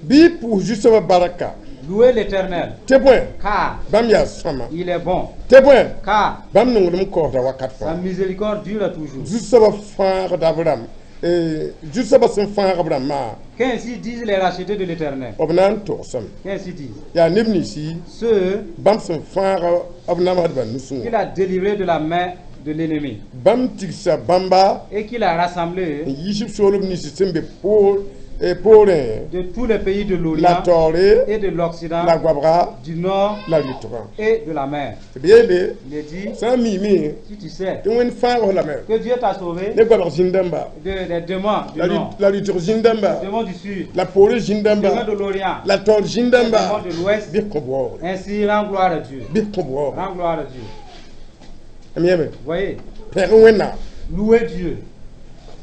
Bɩ y pʋʋs Zu-soabã barka. Louez l'Éternel, Tɩ bõe, car bãmb yaa sõama. il est bon, Tɩ bõe, car bãmb nonglem kaoosda wakat sa fãa. miséricorde dure toujours. Zu-soabã fãagda b rãmb, Zu-soabã sẽn fãag b rãmbã, Qu'ainsi disent les rachetés de l'Éternel. b na n togsame. Qu'ainsi disent Yaa neb ninsi ceux bãmb sẽn fãag b namsdbã nusẽ qu'il wã. a délivrés de la main de l'ennemi Bãmb tigsa bãmba et qu'il a n rassemblés yiis b soolb nins sẽn be poor poorẽ, de tous les pays de la l'Orient taoore, et de l'Occident, la goabga, du Nord la rɩtgã. et de la mer. Tɩ b yeele, Il est dit, sã n miime si tu sais tɩ Wẽnd fãag f lame que Dieu t'a sauvé ne goabg zĩn-dãmba, des démons du Nord, la rɩtg zĩn-dãmba, des démons du Sud, la poorẽ des démons zĩn-dãmba, de l'Orient, la taoor des zĩn-dãmba, démons de l'Ouest, bɩ kõ waoogre, ainsi rends gloire à Dieu. bɩ kõ waoogre. Rends gloire à Dieu. M yẽme, Vous voyez, pẽg Wẽnnaam. louez Dieu.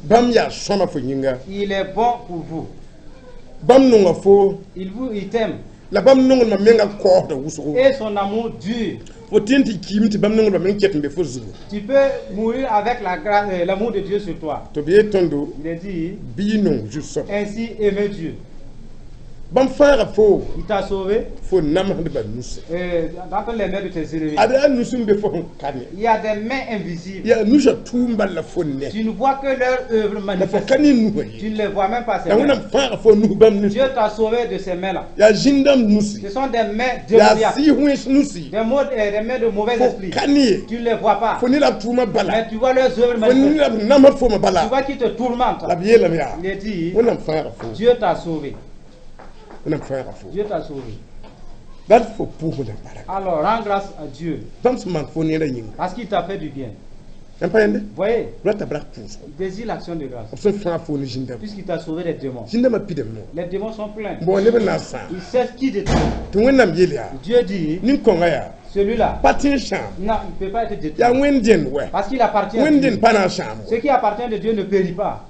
Bãmb yaa sõama fo yĩnga. Il est bon pour vous. Bãmb nonga fo, Il t'aime. la bãmb nonglmã menga kaoosda wʋsgo. Et son amour dure. Fo tɩ n tɩ kiime tɩ bãmb nonglmã meng ket n be fo zugu. Tu peux mourir avec la grâce, l'amour de Dieu sur toi. Tɩ b yeel tõndo, Il est dit, bɩ y nong Zu-soaba. ainsi aimez Dieu. Bãmb fãaga fo, Il t'a sauvé fo namsdbã nusẽ. d'entre les mains de tes ennemis. Ad yaa nus n be fo sẽn ka ne. Il y a des mains invisibles. Yaa nusã tʋʋm bal la fo ne. Tu ne vois que leur œuvre La fo manifeste. ka ne nusã Tu ye. ne les vois même pas, ces La mains. Wẽnnaam fãaga fo nus bãmb nusẽ. Dieu t'a sauvé de ces mains-là. Yaa zĩn-dãmb nusi. Ce sont des mains Yaa démoniaques, sɩɩs wẽns nusi. des mains de mauvais Fo esprits. ka ne ye. Tu ne les vois pas. Fo ne la b tʋʋmã bala. Mais tu vois leurs œuvres Fo ne manifestes. la b namsd fomã Tu bala. vois qu'ils te tourmentent. La b yeelame yaa, Il est dit, Wẽnnaam fãaga fo. Dieu t'a sauvé. Wẽnnaam fãaga fo. Dieu t'a sauvé. Dat fo pʋʋs Wẽnnaam baraka. Alors rends grâce à Dieu Bãmb sẽn maan fo neerã yĩnga. parce qu'il t'a fait du bien. Yãmb pa yẽnde? Vous voyez, Rata brak pʋʋsgo. il désire l'action de grâce B sẽn fãag fo ne zĩn-dãmba. puisqu'il t'a sauvé des démons. Zĩn-dãmbã pidame noor. Les démons sont pleins. N bao neb n na n sãam. Il sait qui détruit. Tɩ Wẽnnaam yeel yaa, Dieu dit, nin-kõnga yaa, celui-là, pa tẽ n sãam. non, il ne peut pas être détruit. Yaa Wẽnd dẽnd wɛ. Parce qu'il appartient à Wẽnd Dieu. dẽnd pa na n sãam Ce wɛ. qui appartient de Dieu ne périt pas.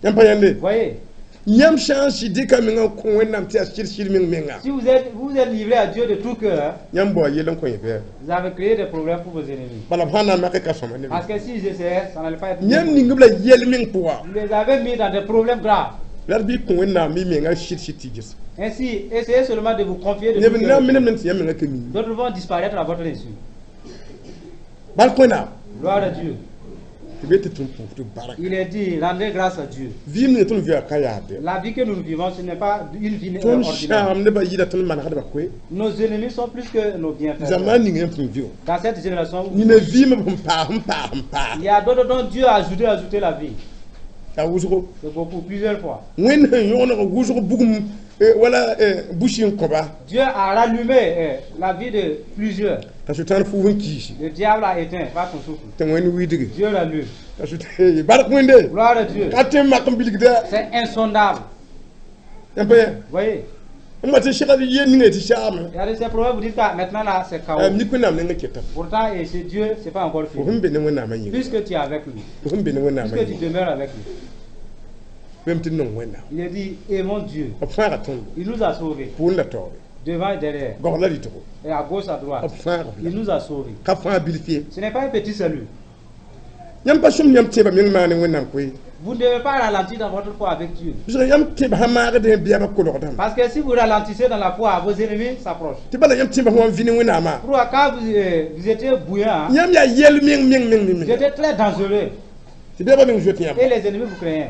Yãmb pa yẽnde? Vous voyez, Yãmb sã n sɩ dɩka meng n kõ Wẽnnaam tɩ yaa sɩd-sɩd meng menga, si vous êtes livré à Dieu de tout cœur, hein, yãmb bao a yell n kõ yẽ bɩ. vous avez créé des problèmes pour vos ennemis. Bala b sã n na n mak ka sõma ne Parce que s'ils essayaient, ça n'allait pas être. Yãmb ning b la yɛl meng pʋga. Vous les avez mis dans des problèmes graves. La d bɩ kõ Wẽnnaam y menga sɩd-sɩd tɩ ges. Ainsi, essayez seulement de vous confier de Neb tout n na cœur. n minim tɩ yãmb menga ka mi. D'autres vont disparaître à votre insu. Bal Wẽnnaam. Gloire à Dieu. Tɩ be tɩ tõnd pʋʋs tɩ baraka. Il est dit, rendez grâce à Dieu. Vɩɩm ninga tõnd vɩa ka yaade. La vie que nous vivons, ce n'est pas une vie Tõnd ordinaire. sãam nebã yɩɩda tõnd manesdbã koe. Nos ennemis sont plus que nos bienfaiteurs. Zamaan ning yãmb sẽn vɩ. Dans cette génération, où Nina vɩɩmã b sẽn paas n paas n paas. il y a d'autres dont Dieu a ajouté la vie. Yaa wʋsgo. C'est beaucoup, plusieurs fois. Wẽnd sẽn yõgeneg wʋsg bugum wala busi n kõba. Dieu a rallumé la vie de plusieurs. T'a Sʋtãan fuug n kiisi. Le diable a éteint par son souffle. Tɩ Wẽnd widge. Dieu l'allume. T'a Sʋtãan bark Wẽnde. Gloire à Dieu. Ka tõe n mak n bilgda. C'est insondable. Yãmb pa yẽ? Vous voyez, N wa tɩ segd yel ninga tɩ saame. il y a de ces problèmes, vous dites que maintenant là, c'est chaos. Mik Wẽnnaam nengã keta. Pourtant, et chez Dieu, c'est pas encore Fo fini. sẽn be ne Wẽnnaamã yĩnga. Puisque tu es avec lui, Fo sẽn be ne Wẽnnaamã puisque tu yĩnga. demeures avec lui. Bẽmb tɩ nong Wẽnnaam. Il est dit, aimons Dieu. B fãaga tõndo. Il nous a sauvés, Pʋʋn la taoore. devant et derrière, Gog la rɩtgo. et à gauche, à B droite. fãaga Il nous a sauvés. Ka fãag bilf ye. Ce n'est pas un petit salut. Yãmb pa sõm yãmb tẽebã meng maane Wẽnnaam koe. Vous ne devez pas ralentir dans votre foi avec Dieu. Pʋsg yãmb tẽebã sã maagdẽ biabã kolgdame. Parce que si vous ralentissez dans la foi, vos ennemis s'approchent. Tɩ bala yãmb tẽebã sẽn wa n vɩ ne Wẽnnaamã. Pourquoi quand vous étiez bouillant, hein, Yãmb yaa yɛl meng meng meng vous meng. étiez très dangereux Tɩ biabã meng zoet yãmb. Et les ennemis vous craignaient.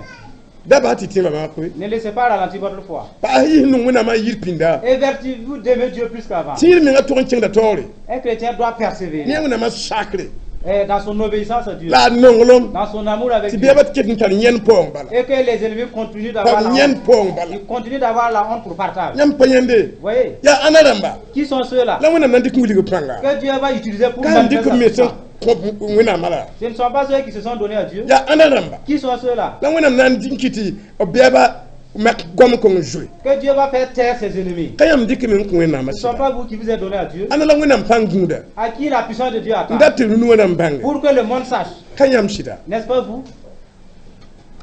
Da bas tɩ tẽebã maag koe. Ne laissez pas ralentir votre foi. Paas yis nong Wẽnnaamã n yir pĩnda. Évertuez-vous d'aimer Dieu plus qu'avant. Tẽed mengã tog n kẽngda taoore. Un chrétien doit Ne persévérer Wẽnnaamã sakre. Et dans son obéissance à Dieu, La a nonglem. Dans son amour avec Tɩ Dieu. biabã ket n tar yẽnd paoong bala. Et que les ennemis continuent d'avoir Tar la yẽnd honte. paoong bala. Ils continuent d'avoir la honte pour partage. Yãmb pa yẽnde. Vous voyez? Yaa ãnna rãmba. Qui sont ceux-là La Wẽnnaam na n dɩk n wilg pãnga. Que Dieu va utiliser pour Ka n manifester dɩk sa n me sẽn puissance? kõ Wẽnnaamã la. Ce ne sont pas ceux qui se sont donnés à Dieu. Yaa ãnna rãmba. Qui sont ceux-là La Wẽnnaam na n kɩ tɩ b biabã mak goam kõng zoe. Que Dieu va faire taire ses ennemis. Ka yãmb dɩk me n kõ Wẽnnaamã Ce ne sont sɩda. pas vous qui vous êtes donnés à Dieu. Ãnna la Wẽnnaam pãng gũuda. À qui la puissance de Dieu N attend. dat tɩ rũnu wã na n bãnge. Pour que le monde sache. Ka yãmb sɩda. N'est-ce pas vous?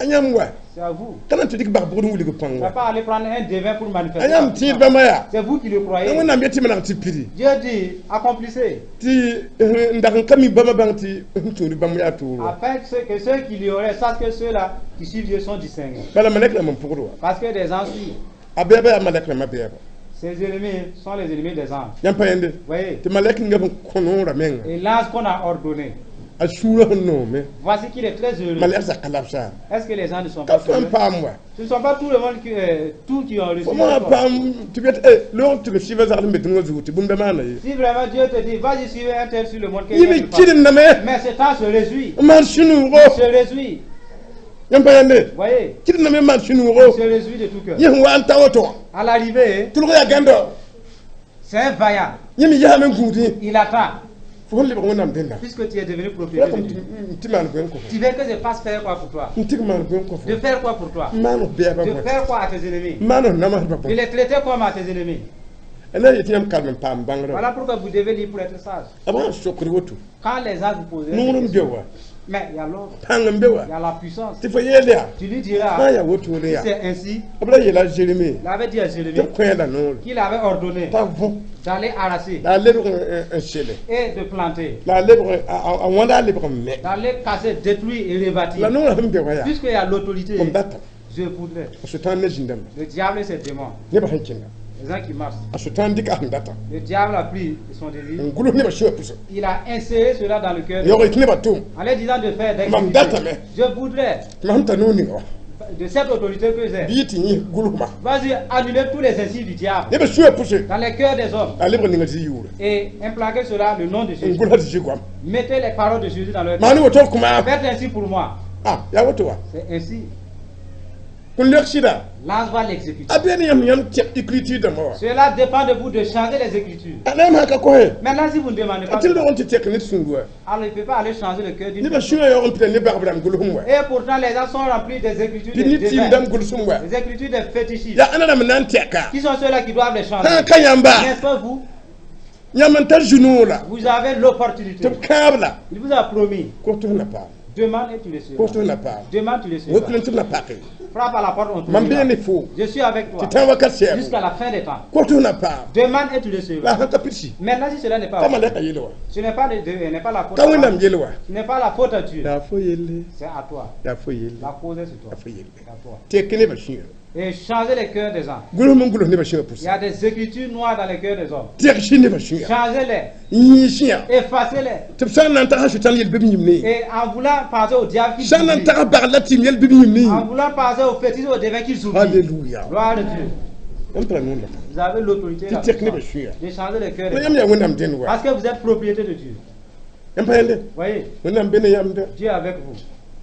A yãmb wa. C'est à vous. Ka na n tɩ dɩk bag bʋgd n wilg pãng Tu ne vas wa. pas aller prendre un devin pour manifester A ta yãmb puissance. tẽed bãmba yaa. C'est vous qui le La croyez. Wẽnnaam yet tɩ maneg tɩ pidi. Dieu dit, accomplissez. Tɩ n dag n ka mi bãmba bãng tɩ n tũud bãmb yaa toor wa. Afin que ceux qui l'ignoraient sachent que ceux-là qui suivent Dieu sont distingués. Bala malɛk rãmb n pʋgd wa. Parce que des anges suivent. A bɛɛba yaa malɛk rãmbã bɛɛba. Ses ennemis sont les ennemis des anges. Yãmb pa yẽnde. Vous voyez? Tɩ malɛk ninga sẽn kõ noorã menga. Et l'ange qu'on a ordonné, A sũurã sẽn noome. voici qu'il est très heureux. Malɛk zaka labsa. Est-ce que les gens ne sont Ka pas fo n heureux? paam wa. Ce ne sont pas tout le monde qui, tout qui ont reçu. Fo moã cette paam tɩ b yet loog tɩ sɩbã zagl n be dũngã zugu tɩ bũmb da maana ye. Si vraiment Dieu te dit, vas-y suivre un tel sur le monde, que Yẽ rien me ne passe. kɩremdame. Mais cet ange se réjouit. N maan sũ-noogo. Il se réjouit. Yãmb pa yẽnde. Vous voyez? Kɩremdame n maan Il sũ-noogo. se réjouit de tout cœur. Yẽ sẽn wa n ta woto wã. À l'arrivée, Tʋlg yaa gãndo. c'est un vaillant. Yẽ me yasame n gũudẽ. Il attend, Fo sẽn lebg Wẽnnaam dẽnda. puisque tu es devenu propriétaire de Ratame Dieu. tɩ maan goẽ kõ fo. Tu veux que je fasse faire quoi pour toi? N tɩg maan goẽ kõ fo. De faire quoi pour toi? N maan f bɛɛbã De bõe. faire quoi à tes ennemis? N maan f namsbã De bõe. les traiter comme à tes ennemis. La yetɩ yãmb karem n paam bãngrã. Voilà pourquoi vous devez lire pour être sage. B sã n sokd woto. Quand les anges vous posent Noor n be wa. mais il y a l'ordre, Pãng n be wa. il y a la puissance. Tɩ fo yeel yaa. Tu lui Sã diras, n yaa wotone si yaa. c'est ainsi, B ra yeela Zeremi. il avait dit à Tɩ Jérémie b kõ la noore. qu'il avait ordonné T'a võ. d'aller arracher La a lebg n sele. et de planter, La a lebg a wãnda a lebg n me. D'aller casser, détruire et rebâtir. La noorã sẽn be wa yaa. Puisqu'il y a l'autorité, M data. je voudrais. A Sʋtãan ne zĩndãmba. Le diable et ses démons, Nebã sẽn kẽnda. les gens qui marchent. A Sʋtãan dɩka sẽn data. Le diable a pris son désir. N gʋls nebã sũyã pʋsẽ. Il a inséré cela dans le cœur. Yaoog yetɩ nebã tʋʋm. En leur disant de faire, Mam d'exécuter. datame. Je voudrais, Tɩ mam sẽn tar noor ninga wã. De cette autorité que j'ai, Bɩ yɩ tɩ yẽ gʋlsma. Vas-y annuler tous les insignes du diable Nebã sũyã pʋsẽ. Dans les cœurs des hommes A lebg ninga tɩ yʋʋre. Et implaquer cela le nom de N Jésus. gʋlsa tɩ zĩ goam. Mettez les paroles de Jésus dans leur Maan cœur. woto kõ maam. Faites ainsi pour moi. Ah, yaa woto wa. C'est ainsi. Kõ lek sɩda. L'ange va l'exécuter. A beene yãmb yãmb tɛk écriture dãmbã wa. Cela dépend de vous de changer les écritures. A na yãmb sã ka kosɛ. Maintenant, si vous ne demandez A pas, tɩ log n tɩ tɛk ned sũur wa. Alors il ne peut pas aller changer le cœur d'une Nebã personne. sũyã yaoog n pida ne bagb rãmb gʋlsem wa. Et pourtant, les gens sont remplis des écritures Tɩ des ne devins, tɩɩm dãmb gʋlsem wa. des écritures des fétichistes. Yaa ãnna rãmb n na n tɛka. Qui sont ceux-là qui doivent les changer? Sã n ka yãmba. N'est-ce pas vous? Yãmb n tar zu-noor la. Vous avez l'opportunité. Tɩ b kãab la. Il vous a promis. Kos tɩ f na paam. Demande et tu Kos tɩ recevras. f na paam. Demande, tu recevras. Wokl tɩ f na pake. Frappe à la porte, on Mam t'ouvrira. bee ne fo. Je suis avec toi Tɩ tã wakat sɛɛbo. Jusqu'à la fin des temps. Kos tɩ f na paam. Demande et tu La recevras. sã n ka pidsi. Maintenant, si cela n'est pas Ka vrai, malɛka yel wa. ce n'est pas, n'est pas la faute Ka à Wẽnnaam yel wa. Ce n'est pas la faute à Dieu. Yaa fo yelle. C'est à toi. Yaa fo yelle. La cause est sur toi. Yaa fo yelle. C'est à toi. Tɛk nebã sũyã. Et changer les cœurs des gens. Gʋls n gʋls nebã sũyã Il y pʋsẽ. a des écritures noires dans les cœurs des hommes. Tɛg sɩ nebã sũyã. Changez-les. Yĩig sũyã. Effacez-les. Tɩ b sã n na n tags Sʋtãan yel bɩ b yĩmne. Et en voulant penser au diable qu'ils Sã n na n oublient. tags bagl la tɩɩm yel bɩ b yĩmne. En voulant penser au fétiche, au devin qu'ils oublient. Alléluia. Gloire à Dieu. Yãmb tara noor la. Vous avez l'autorité et la Tɩ tɛk nebã puissance sũyã. de changer les cœurs La des yãmb gens. yaa Wẽnnaam dẽnd wa. Parce que vous êtes propriété de Dieu. Yãmb pa yẽnde. Voyez, Wẽnnaam be ne yãmb dɛ. Dieu est avec vous.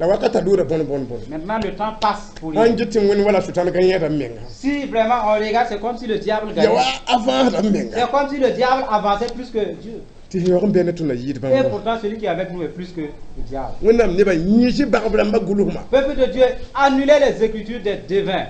La wakata loora bõn bõn bõn. Maintenant, le temps passe pour Sã rien. n get tɩ wẽnd wala Sʋtãan ka yẽeda menga. Si vraiment on regarde, c'est comme si le diable Ya gagnait. wa a vãasda menga. C'est comme si le diable avançait plus que Dieu. Tɩ yaoog n bɩ ne tõnd na yɩɩd Et bãmb. pourtant, celui qui est avec nous est plus que le diable. Wẽnnaam nebã yĩig bagb rãmbã gʋlsmã. Peuple de Dieu, annulez les écritures des devins.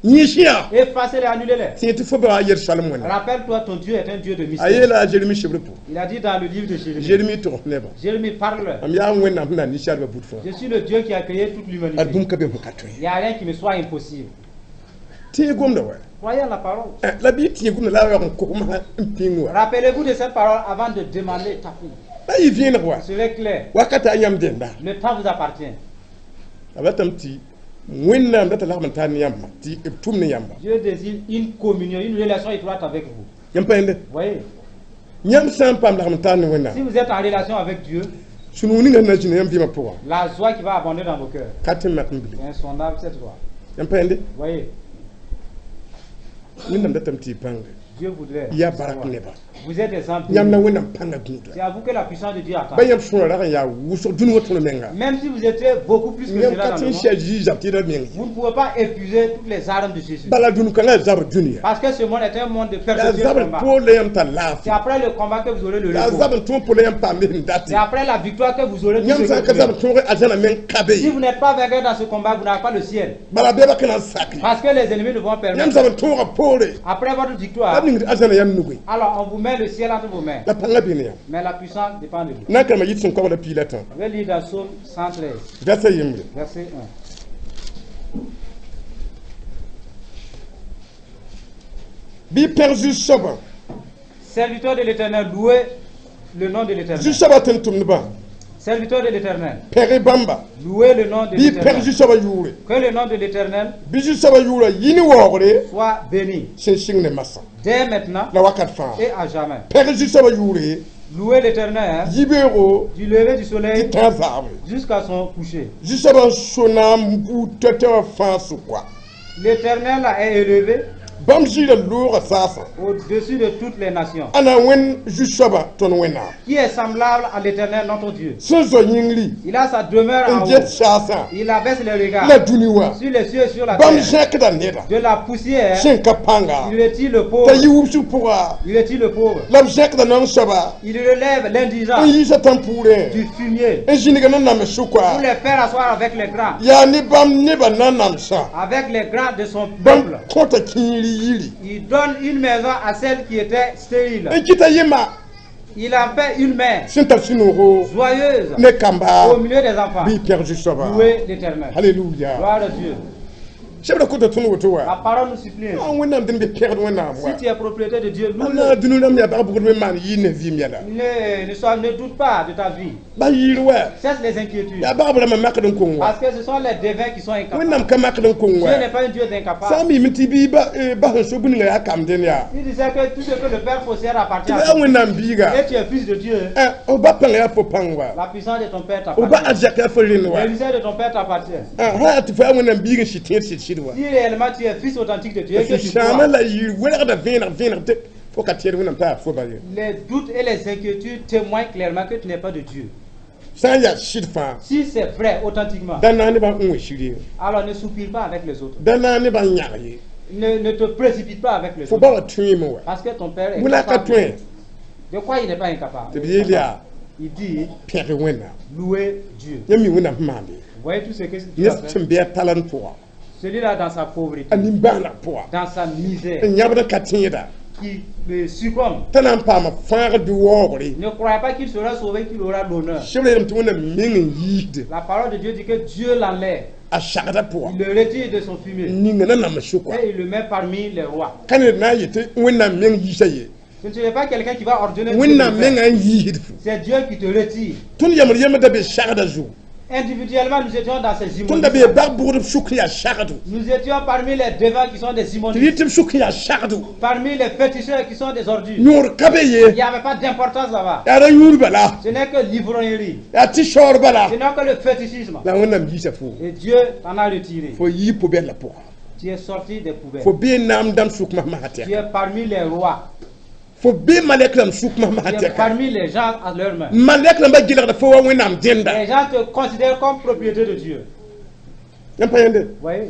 Yĩig sũyã. Effacez-les, annulez-les. Tɩ tɩ fo ba a Yerusalem wẽnna. Rappelle-toi, ton Dieu est un Dieu de A mystère. yeela a Zeremi sebrã pʋgẽ. Il a dit dans le livre de Jérémie. Zeremi tʋgs nebã. Jérémie, parle. Mam yaa Wẽnnaam sẽn na ninsaalbã bud fãa. Je suis le Dieu qui a créé toute Ad l'humanité. bũmb ka be sẽn ka tõe. Il n'y a rien qui me soit impossible. Tẽeg gomda wa. Croyez à la parole. Eh, la bɩ tẽeg gomda la a yaoog n kosmã n pĩng wa. Rappelez-vous de cette parole avant de demander ta fille. La yɩ vẽeneg wa. Ce serait clair. Wakata a yãmb dẽnda. Le temps vous appartient. La datame tɩ Wẽnnaam data lagm n tar ne yãmba tɩ b tʋm ne yãmba. Dieu désire une communion, une relation étroite avec vous. Yãmb pa yẽnde. Voyez, Yãmb sã n paam lagm n tar ne si Wẽnnaam. vous êtes en relation avec Dieu, Sũ-noog ninga sẽn na n zĩna yãmb vɩɩmã pʋga la joie qui va abonder dans vos cœurs, ka tɩ n mak n bilg. c'est insondable cette joie. Yãmb pa yẽnde. Voyez, Wẽnnaam datame tɩ y bãnge. Dieu voudrait Yaa barak savoir. neba. Vous êtes des hommes Yãmb la bénis. Wẽnnaam pãnga gũuda. C'est à vous que la puissance de Dieu attend. Ba yãmb sõora rag n yaa wʋsg dũni wã tõnd menga. Même si vous étiez beaucoup plus que Yãmb cela ka dans tɩ le n monde, sɛ zɩɩ tɩ ra meng ye. vous ne pouvez pas épuiser toutes les armes de Jésus. Bala dũni kãngã zabr dũniyã. Parce que ce monde est un monde de La perpétuel zabr combat. poor la yãmb tar C'est laafɩ. après le combat que vous aurez le La repos. zabr tõog pʋ la yãmb paam sẽn date. C'est après la victoire que vous aurez tout Yãmb ce sã n que ka vous zabr voulez. tõog arzãna meng ka be Si ye. vous n'êtes pas vainqueur dans ce combat, vous n'aurez pas le ciel. Bala bɛɛba ka na n sak ye. Parce que les ennemis ne vont Yãmb permettre. zabr tõogã poore. Après votre La victoire, b ning tɩ arzãna yãmb nuge. alors on vous met le ciel entre vos mains. La pãngã bee ne yãmb. Mais la puissance dépend de vous. Na n karema yit sẽn koabg la piig la tã. Je vais lire dans Psaume 113, Vɛrsa yembre. verset 1. Bɩ pẽg zu-soabã. Serviteur de l'Éternel, louez le nom de l'Éternel. Zu-soabã tʋm-tʋmdbã. Serviteur de l'Éternel, Pẽg-y bãmba. louez le nom de Bɩ pẽg l'Éternel. zu-soabã yʋʋre. Que le nom de l'Éternel Bɩ zu-soabã yʋʋrã yɩ ne waoogre soit béni sẽn sɩng ne masã. dès maintenant La wakat fãa. et à jamais. Pẽg zu-soabã yʋʋre Louez l'Éternel yibeoogo du lever du tɩ soleil tã zaabre. jusqu'à son coucher. Zu-soabã so naam buud tɛ-tɛ wã fãa sʋka. L'Éternel est élevé Bãmb ziirã loogã saasã. au-dessus de toutes les nations. A na wẽnd zu-soabã tõnd Wẽnnaam. Qui est semblable à l'Éternel notre Dieu. Sẽn zoa yĩngri Il a sa demeure n en get haut. saasã Il abaisse les regards la dũni wã. sur les cieux et sur la Bãmb terre. zẽkda neda De la poussière, sẽn ka pãnga il retire le pauvre. t'a yi wubsg pʋga Il retire le pauvre. la b zẽkda naong soaba Il relève l'indigent n yiisa tãn-pʋʋrẽ du fumier n zĩnga na-namsg pour sʋka les faire asseoir avec les grands, yaa ne bãmb nebã na-namsã avec les grands de son bãmb peuple. kõta kĩiri yiri Il donne une maison à celle qui était stérile. n kɩta yema Il en fait une mère sẽn tar sũ-noogo joyeuse ne kamba au milieu des enfants. bɩ y pẽg zu-soaba Louez l'Éternel. halleluya Gloire à Dieu. sebra kõta tõnd woto La wa parole nous supplie. a Wẽnnaam dẽnd bɩ pẽgd Wẽnnaam wa Si tu es propriété de Dieu, a loue-le. na dũni rãmb yaa bag bʋgd me maan yɩɩr ne vɩɩm yɛla Ne doute pas de ta vie. ba yɩɩr wa Cesse les inquiétudes. yaa bagb rãmbã makd n kong wa Parce que ce sont les devins qui sont incapables. Wẽnnaam ka makd n kong Dieu wa n'est pas un Dieu sã n d'incapable. miime tɩ bɩ bas n so bũninga yaa kamb dẽnd yaa Il disait que tout ce que le Père possède appartient tɩ à b yaa toi. Wẽnnaam biiga. Et tu es fils de Dieu. F ba pãnga yaa fo pãng wa. La puissance de ton Père f ba t'appartient. arzɛk yaa fo rẽnd wa. Le mystère de ton Père t'appartient. Sã yaa tɩ fo yaa Wẽnnaam biig n sɩ tẽed sɩd-sɩd wa Si réellement tu es fils authentique de Dieu et que tu sũ-sãamã crois, la yɩɩr welgda vẽeneg vẽeneg tɩ fo ka tẽed Wẽnnaam t'a yaa fo ba ye. Les doutes et les inquiétudes témoignent clairement que tu n'es pas de Dieu. Sã n yaa sɩd fãa Si c'est vrai authentiquement, da naag nebã n wẽ sir ye. Alors ne soupire pas avec les autres. Da naag nebã n yãg ye. Ne te précipite pas avec les Fo autres. ba wa tõeeme wa. Parce que ton père est Wẽna ka capable. tõe De quoi il n'est pas incapable? Tɩ b yeel yaa Il dit, pẽg Wẽnnaam. louez Dieu. Yãmb mi Wẽnnaam sẽn maande. Vous voyez tout ce que Dieu a Ned fait? sẽn be a talent pʋga Celui-là dans sa pauvreté, a nimbãaneg pʋga dans sa misère, n yãbd n ka tẽeda qui succombe, t'a na n paama fãagd bɩ waoogre. ne croyez pas qu'il sera sauvé, qu'il aura l'honneur. Sebra yeelame tɩ Wẽnnaam meng n yiisde La parole de Dieu dit que Dieu l'enlève, a sagda pʋga il le retire de son fumier n ninga na namsg sʋka. Et il le met parmi les rois. Ka ned na n yetɩ Wẽnnaam meng yiisa ye. Ce ne serait pas quelqu'un qui va ordonner Dieu de le Wẽnnaam faire. menga n yiisd fo. C'est Dieu qui te retire. Tõnd yamd yembr da be sagda zugu. Individuellement, nous étions dans ces Tõnd da immondices. be bag bʋgdb sʋk n yaa sagdo. Nous étions parmi les devins qui sont des Tɩ immondices, yɩ tɩ b sʋk n yaa sagdo. Parmi les féticheurs qui sont des ordures. Yõor ka be Il n'y ye. avait pas d'importance là-bas. Yaa ra yũur bala. Ce n'est que l'ivrognerie. Yaa tɩ saoor bala. Ce n'est que le fétichisme. La Wẽnnaam yiisa fo. Et Dieu t'en a retiré. Fo yii pʋbɛrlã pʋga. Tu es sorti des poubelles. Fo bee naam dãmb sʋk masmasã Tu tɛka. es parmi les rois. Fo bee malɛk rãmb sʋk masmasã Tu es tɛka. parmi les gens à leur main. Malɛk rãmbã gelgda fo wa Wẽnnaam dẽnda. Les gens te considèrent comme propriété de Dieu. Yãmb pa yẽnde. Vous voyez,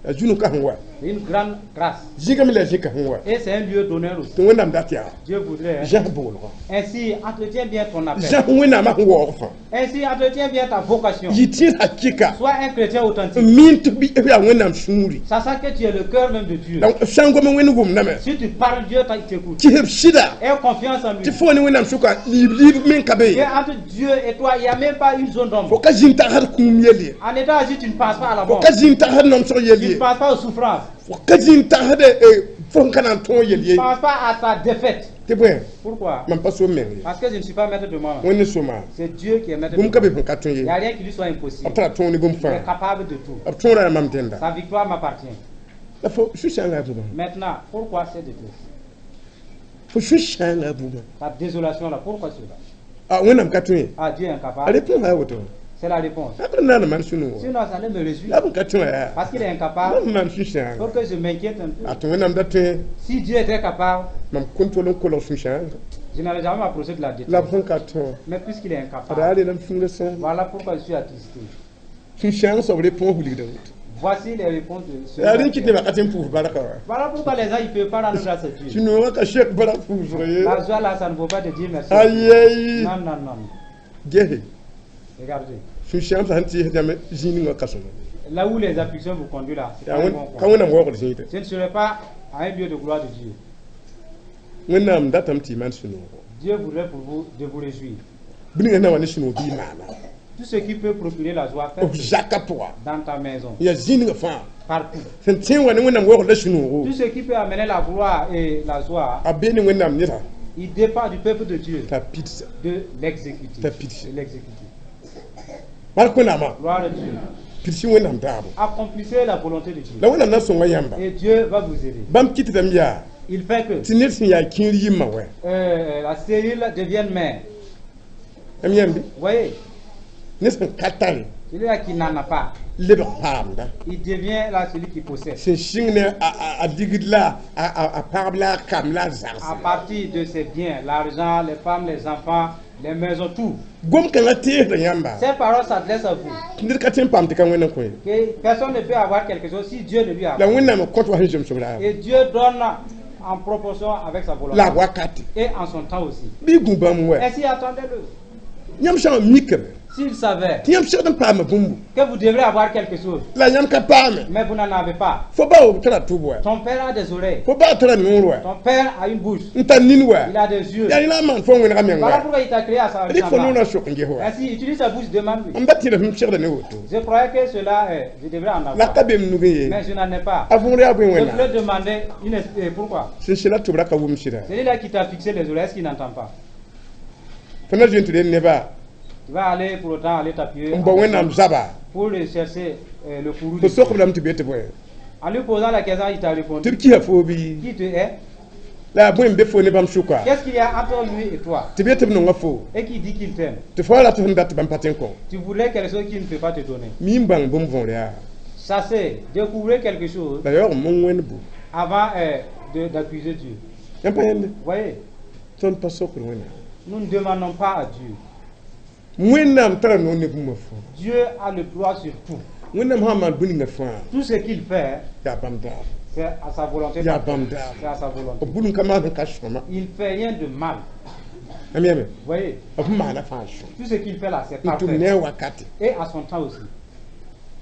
La zu ka sẽn wa. c'est une grande grâce. Zĩigame la zĩka sẽn wa. Et c'est un lieu d'honneur aussi. Tɩ Wẽnnaam dat yaa Dieu voudrait, hein. zãs boolgã. Ainsi, entretiens bien ton appel. Zãs Wẽnnaamã sẽn waoog fãa. Ainsi, entretiens bien ta vocation. Yɩ tẽed hakɩka Sois un chrétien n authentique. miin tɩ b yaa Wẽnnaam sũuri. Sachant que tu es le cœur même de Dieu. La f sã n gom n Wẽnd wʋmdame Si tu parles, Dieu il t'écoute. tɩ b sɩda Aie confiance en lui. tɩ fo ne Wẽnnaam sʋka liib liib meng ka be Et ye. entre Dieu et toi, il n'y a même pas une zone Fo d'ombre. ka zĩn tagsd kũum yel ye. En étant agi, tu ne penses pas à la Fo mort. ka zĩn tagsd namsg yel Tu ne ye. penses pas aux souffrances. Fo ka zĩn tagsd fo sẽn ka na n tõog yel Tu ye. ne penses pas à ta défaite. Tɩ bõe? Pourquoi? Mam pa so m meng ye. Parce que je ne suis pas maître de moi. Wẽnd ne so maam. C'est Dieu qui est maître de Bũmb moi. ka be sẽn ka tõe Il ye. n'y a rien qui lui soit impossible. B tara tõog ne bũmb Il est fãa. Capable de tout. B tõora yaa mam tẽnda. Sa victoire m'appartient. La fo sũ-sãangã yaa bũmba. Maintenant, pourquoi cette détresse? Fo sũ-sãangã bũmba. Ta désolation là, pourquoi cela? A Wẽnnaam ka tõe ye. Ah, Dieu est A incapable. réponse yaa woto. C'est la réponse. A na n maan sũ-noog. Sinon, ça allait me réjouir. La b ka tõe yaa. Parce qu'il est incapable. Mam maan sũ-sãanga. Faut que je m'inquiète un peu. A tɩ Wẽnnaam da tõe. Si Dieu était capable, Mam kõn tol n kolg sũ-sãanga. je n'allais jamais m'approcher de la La détresse. b sẽn ka tõe. Mais puisqu'il est A incapable, daa reelame sũurã sãam. Voilà pourquoi je suis attristé. Sũ-sãang soab réponse wilgda woto. Voici les réponses de ce Yaa rẽn kɩt nebã ka tɩ n pʋʋs barka wa. Voilà pourquoi les gens, ils ne peuvent pas rendre grâce à Dieu. Sũ-noogã ka sek bark pʋʋsg ye. La joie là, ça ne vaut pas de dire merci. Ayɛy. Non, non, non. Gese. Regardez. Sũ-sãam sã n tɩɩs yãmb zĩig ninga ka sõma. Là où les afflictions vous conduisent là, c'est pas un bon Ka coin. Wẽnnaam waoogd zĩigda. Ce ne serait pas à un lieu de gloire de Dieu. Wẽnnaam datame tɩ y maan sũ-noogo. Dieu voudrait pour vous de vous réjouir. Bũmb na wa ne sũ-noog bɩ y maana. Tout ce qui peut procurer la joie, B faites zakã pʋga. Dans ta maison, Yaa zĩig ninga fãa. Partout. Sẽn tẽ wa ne Wẽnnaam waoogd la sũ-noogo. Tout ce qui peut amener la gloire et la joie, A bee ne Wẽnnaam neda. Il dépend du peuple de Dieu T'a pidsa. De l'exécuter. Ta pidsa. De l'exécuter. Bark Wẽnnaamã. Gloire à Dieu. Pids Wẽnnaam taabo. Accomplissez la volonté de Dieu. La Wẽnnaam na sõnga yãmba. Et Dieu va vous aider. Bãmb kɩtdame yaa. Il fait que Tɩ ned sẽn yaa kĩir yɩmma wɛ. La stérile devienne mère. Yãmb yãmbe. Vous voyez, Ned sẽn ka tare. Celui-là qui n'en a pas, Lebg paamda. Il devient là celui qui possède. Sẽn sɩng ne a digd la a pagb la a kam la a À zagse. Partir de ses biens, l'argent, les femmes, les enfants, les maisons, tout. Gom-kãngã teesda yãmba. Ces paroles s'adressent à vous. Tɩ ned ka tõe n paam tɩ ka Wẽnd n kõ ye. Que personne ne peut avoir quelque chose si Dieu ne lui a La Wẽnnaam n kõt wa sẽn zemsg raam. Et Dieu donne en proportion avec sa volonté. La a wakate. Et en son temps aussi. Bɩ gũ bãmb wɛ. Ainsi, attendez-le. Yãmb sã n mikame. S'il savait Tɩ yãmb segd n paama bũmbu. Que vous devrez avoir quelque chose, La yãmb ka paame. Mais vous n'en avez pas. Fo ba b tara tʋb wa. Ton père a des oreilles. Fo ba tara noor wa. Ton père a une bouche. N tar nin wa. Il a des yeux. Yaa rẽ la a maan fo n wẽnega meng Voilà wa. Pourquoi il t'a créé à sa Rɩk fo ressemblance. noorã sok n ges wa. Ainsi, utilise sa bouche, demande-lui. M ba tẽeda f segda ne woto. Je croyais que cela, je devrais en La avoir. ka be m nugẽ ye. Mais je n'en ai pas. A võor yaa bõe Je Wẽnnaam. voulais demander pourquoi. Sẽn sela tʋbra ka wʋm sɩda. Celui-là qui t'a fixé les oreilles, est-ce qu'il n'entend pas? Fo na zoe n tɩ rel nebã. Tu vas aller pour autant aller t'appuyer N bao Wẽnnaam zaba. Pour chercher le courroux Fo de Dieu. sok b lame tɩ be tɩ bõe. En lui posant la question, il t'a répondu. Tɩ b kisa foo bɩ. Qui te est? La yaa bõe n be fo ne bãmb sʋka. Qu'est-ce qu'il y a entre lui et toi? Tɩ b yet tɩ b nonga fo. Et qui dit qu'il t'aime? Tɩ fo ra tɩ sẽn dat tɩ bãmb pa tõe n kõ. Tu voudrais quelque chose qu'il ne peut pas te donner. Mi n bãng bũmb võor yaa. Chassez, découvrez quelque chose La yaoog n wẽnd bu. Avant d'accuser Dieu. Yãmb pa yẽnde. Vous voyez, Tõnd pa sokd Wẽnnaam. Nous ne demandons pas à Dieu. Wẽnnaam tara noor ne bũmba fãa. Dieu a le droit sur tout. Wẽnnaam sã n maan bũmb ninga fãa. Tout ce qu'il fait, Yaa bãmb daabo. C'est à sa volonté. Yaa bãmb daabo. C'est à sa volonté. B bũmb ka maan sẽn ka sõma. Il ne fait rien de mal. Yãmb yãme. Vous voyez, B sẽn maana fãa sõm. Tout ce qu'il fait là, c'est N tʋm parfait. ne a wakate. Et à son temps aussi.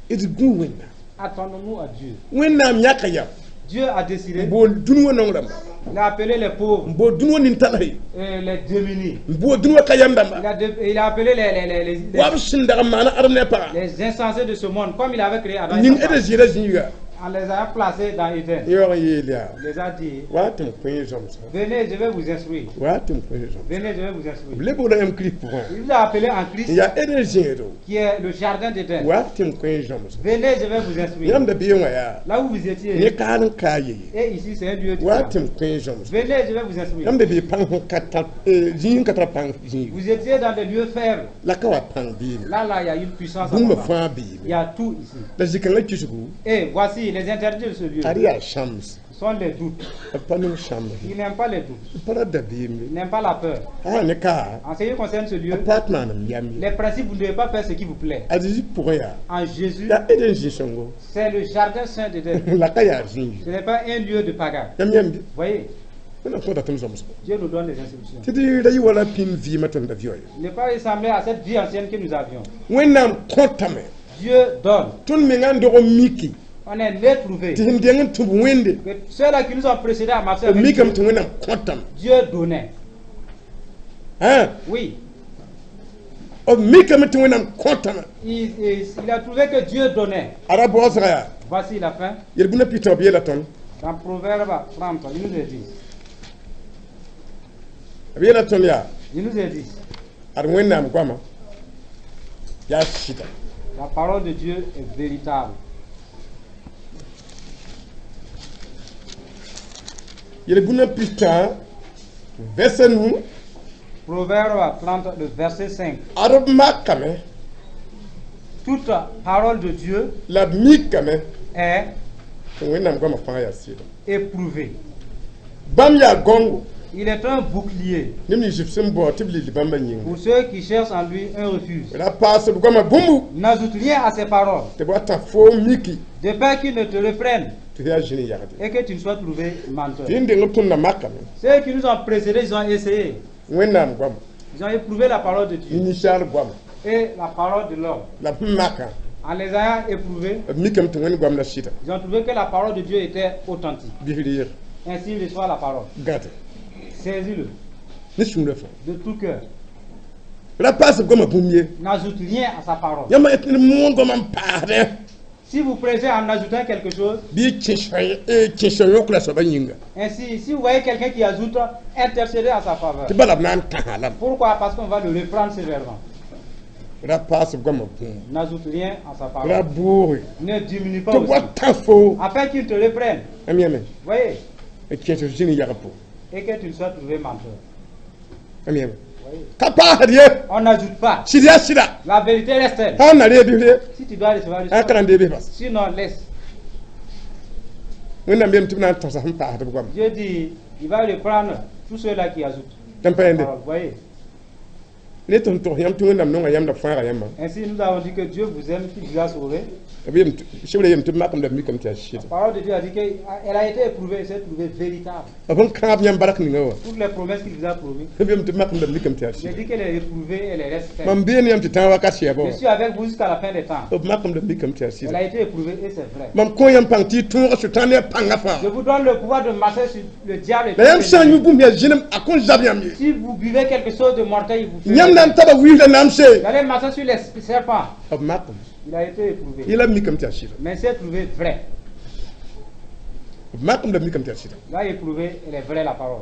D gũ Wẽnnaam. Attendons-nous à Dieu. Wẽnnaam yãka yam. Dieu a décidé, N bool dũni wã naong rãmba. Il a appelé les pauvres N bool dũni wã nin-talse. Et les démunis. N bool dũni wã ka yam dãmba. Il a appelé Wa b sẽn dag n maana adem ne a pagã. Les insensés de ce monde, comme il avait créé Adam et Ning sa d femme. zɩɩda zĩiga. En les ayant placés dans Éden. Yaoog n yeel yaa. Il les a dit, Wa tɩ m kõ zãmsga. Venez, je vais vous instruire. Wa tɩ m kõ zãmsga. Venez, je vais vous instruire. B lebgda yãmb Kirist pʋgẽ. Il vous a appelé en Christ, N yaa Eden zẽedo. Qui est le jardin d'Éden. Wa tɩ m kõ zãmsga. Venez, je vais vous instruire. Yãmb da beẽ wã yaa. Là où vous étiez, Ne kaal n kaa ye. Et ici c'est un lieu Wa différent. tɩ m kõ zãmsga. Venez, je vais vous instruire. Yãmb da bee pãng sẽn ka tar zĩig n ka tar pãng zĩig. Vous étiez dans des lieux faibles. La ka wa pãng beeme. Là, là, il y a une puissance Bũmba abondante. fãa Il y beeme. A tout ici. La zĩ-kãngã kisgu. Et voici les interdits de ce lieu Ad yaa sãms. Sont les doutes. B pa nong sãmb. Il n'aime pas les doutes. B pa ra dabeem Il ye. n'aime pas la peur. Sã ne ka. En ce qui concerne ce lieu, A pa tɩ maanem yam ye. Les principes, vous ne devez pas faire ce qui vous plaît. A Zezi pʋgẽ yaa. En Jésus, Yaa Eden zĩ-sõngo. C'est le jardin saint d'Éden. La ka yaa zĩig. Ce n'est pas un lieu de pagaille. Yãmb yãmb. Vous voyez, Wẽnnaam kõta tɩ m zãmsgo. Dieu nous donne les instructions. Tɩ d ra yɩ wala pĩnd vɩɩmã tõnd da vɩo ye. Ne pas ressembler à cette vie ancienne que nous avions. Wẽnnaam kõtame. Dieu donne. Tõnd mengã n dog n miki. On est né trouvé. Tɩ sẽn deng n tũb Wẽnde. Que ceux-là qui nous ont précédés à marcher B avec mikame Dieu, tɩ Wẽnnaam kõtame. Dieu donnait. Hã? Oui. B mikame tɩ Wẽnnaam kõtame. Il a trouvé que Dieu donnait. A ra baoosga yaa. Voici la fin. Yel-bũnã pɩtã b yeela tõnd. Dans Proverbe 30, il nous est dit. B yeela tõnd yaa Il nous a dit, ad Wẽnnaam goama yaa sɩda. La parole de Dieu est véritable. Yel-bũna pistã vɛrsa nu. Proverbe 30, le verset 5. Ad b makame Toute parole de Dieu la b mikame est tɩ Wẽnnaam goamã fãa yaa sɩda. éprouvée. Bãmb yaa gãongo Il est un bouclier neb nins b sẽn bao tɩ b lil bãmbã yĩnga. Pour ceux qui cherchent en lui un refuge. Ra paas b goamã bũmbu N'ajoute rien à ses paroles, tɩ b wa tã foom miki de peur qu'il ne te reprenne tɩ f yaa zĩni yagde. Et que tu ne sois trouvé menteur. Tɩ n deng b tõndã makame. Ceux qui nous ont précédés, ils ont essayé. Wẽnnaam goama Ils ont éprouvé la parole de ne Dieu ninsaal goama et la parole de l'homme. La b sẽn makã En les ayant éprouvés, b mikame tɩ Wẽnd goam la sɩda. Ils ont trouvé que la parole de Dieu était authentique. Bɩs reeg. Ainsi reçoit la parole. Gãte Saisis-le ne sũurã fãa. De tout cœur. Ra paas b goamã bũmb ye. N'ajoute rien à sa parole. Yãmb yet ned moon goamã n paasdẽ Si vous prêchez en ajoutant quelque chose, bɩ kẽesa yõk la soabã yĩnga. Ainsi, si vous voyez quelqu'un qui ajoute, intercédez à sa faveur. Tɩ bala b na n tãsa lame. Pourquoi? Parce qu'on va le reprendre sévèrement. Ra paas b goamã bũmb. N'ajoute rien à sa Ra parole. bʋʋge Ne diminue pas tɩ b wa aussi. tã foo. Afin qu'il te reprenne. M yãme Voyez? N kẽes f zĩni yag pʋgẽ. Et que tu ne sois trouvé menteur. M yãme Voyez? Ka paasd ye. On n'ajoute pas. Sɩd yaa sɩda. La vérité reste elle. Sã n na reeb bɩ re. Si tu dois recevoir, Sã n ka reçois. na n deeb bɩ bas. Sinon, laisse. Wẽnnaam yeelame tɩ b na n tãsa sẽn paasd b goamã. Dieu dit, il va reprendre tous ceux-là qui ajoutent. Tɩ n pa yẽnde. Alors, voyez. Ne tɩ sẽn togs yãmb tɩ Wẽnnaam nonga yãmb la fãaga yãmbã. Ainsi, nous avons dit que Dieu vous aime, qu'il vous a sauvé. B yeelame sebrã yeelame tɩ b makame la b mikame tɩ yaa sɩda. La parole de Dieu a dit qu'elle a été éprouvée et s'est trouvée véritable. B sẽn kãab yãmb bark ninga wã. Toutes les promesses qu'il vous a promises, B yeelame tɩ b makame la b mikame tɩ yaa j'ai sɩda. dit qu'elle est éprouvée et elle reste ferme. Mam beene yãmb tɩ tãag wakat sɛɛbã Je wã. suis avec vous jusqu'à la fin des temps. B makame la b mikame tɩ yaa Elle sɩda. a été éprouvée et c'est vrai. Mam kõ yãmb pãng tɩ y tõoga sʋtãan ne a pãngã fãa. Je vous donne le pouvoir de marcher sur le diable et La yãmb tous sã les n yũ ennemis. bũmb yaa zĩnem a kõn zab yãmb ye. Si vous buvez quelque chose de mortel, il vous fait. Yãmb na n taba wiis la namse. Vous allez marcher sur les serpents. B makame. Il a été éprouvé. Yẽla b mikame tɩ yaa sɩda. Mais c'est trouvé vrai. B makame la b mikame tɩ yaa sɩda. Il a éprouvé, elle est vraie la parole.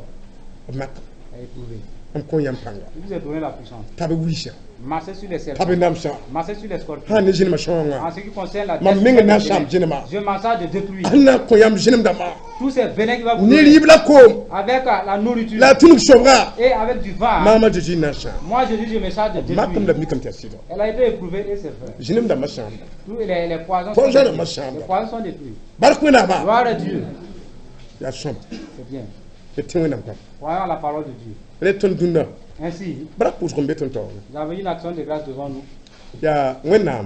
B makame. Elle a éprouvé. M kõ yãmb pãnga. Il vous a donné la puissance. T'a b wiisã. Marchez sur les serpents. T'a b namsã. Marchez sur les scorpions. Sã n ne zĩnema sõangã. En ce qui concerne la Mam destruction meng na des n sãam venins, zĩnema. je m'en charge de détruire Sẽn na n kõ yãmb zĩnem dãmbã. Tous ces venins qui vont vous Ne donner rɩɩb la koom. Avec la nourriture La a tũnug sobga. Et avec du vent. Maama Zeezi n na n sãam. Moi, je dis, je me charge de Makame la détruire. b mikame tɩ yaa sɩda. Elle a été éprouvée et c'est vrai. Zĩnem dãmbã sãamda. Tous les poisons sont Poison détruits. de ma chambre. Les poisons sont détruits. Bark Wẽnnaamã. Gloire à Dieu. Yaa sõma. C'est bien. D tẽ Wẽnnaam goama. Croyons à la parole de Dieu. Rẽ tõnd dũnna. Ainsi, Bark pʋʋsg n be tõnd taoore. nous avons une action de grâce devant nous. Yaa Wẽnnaam.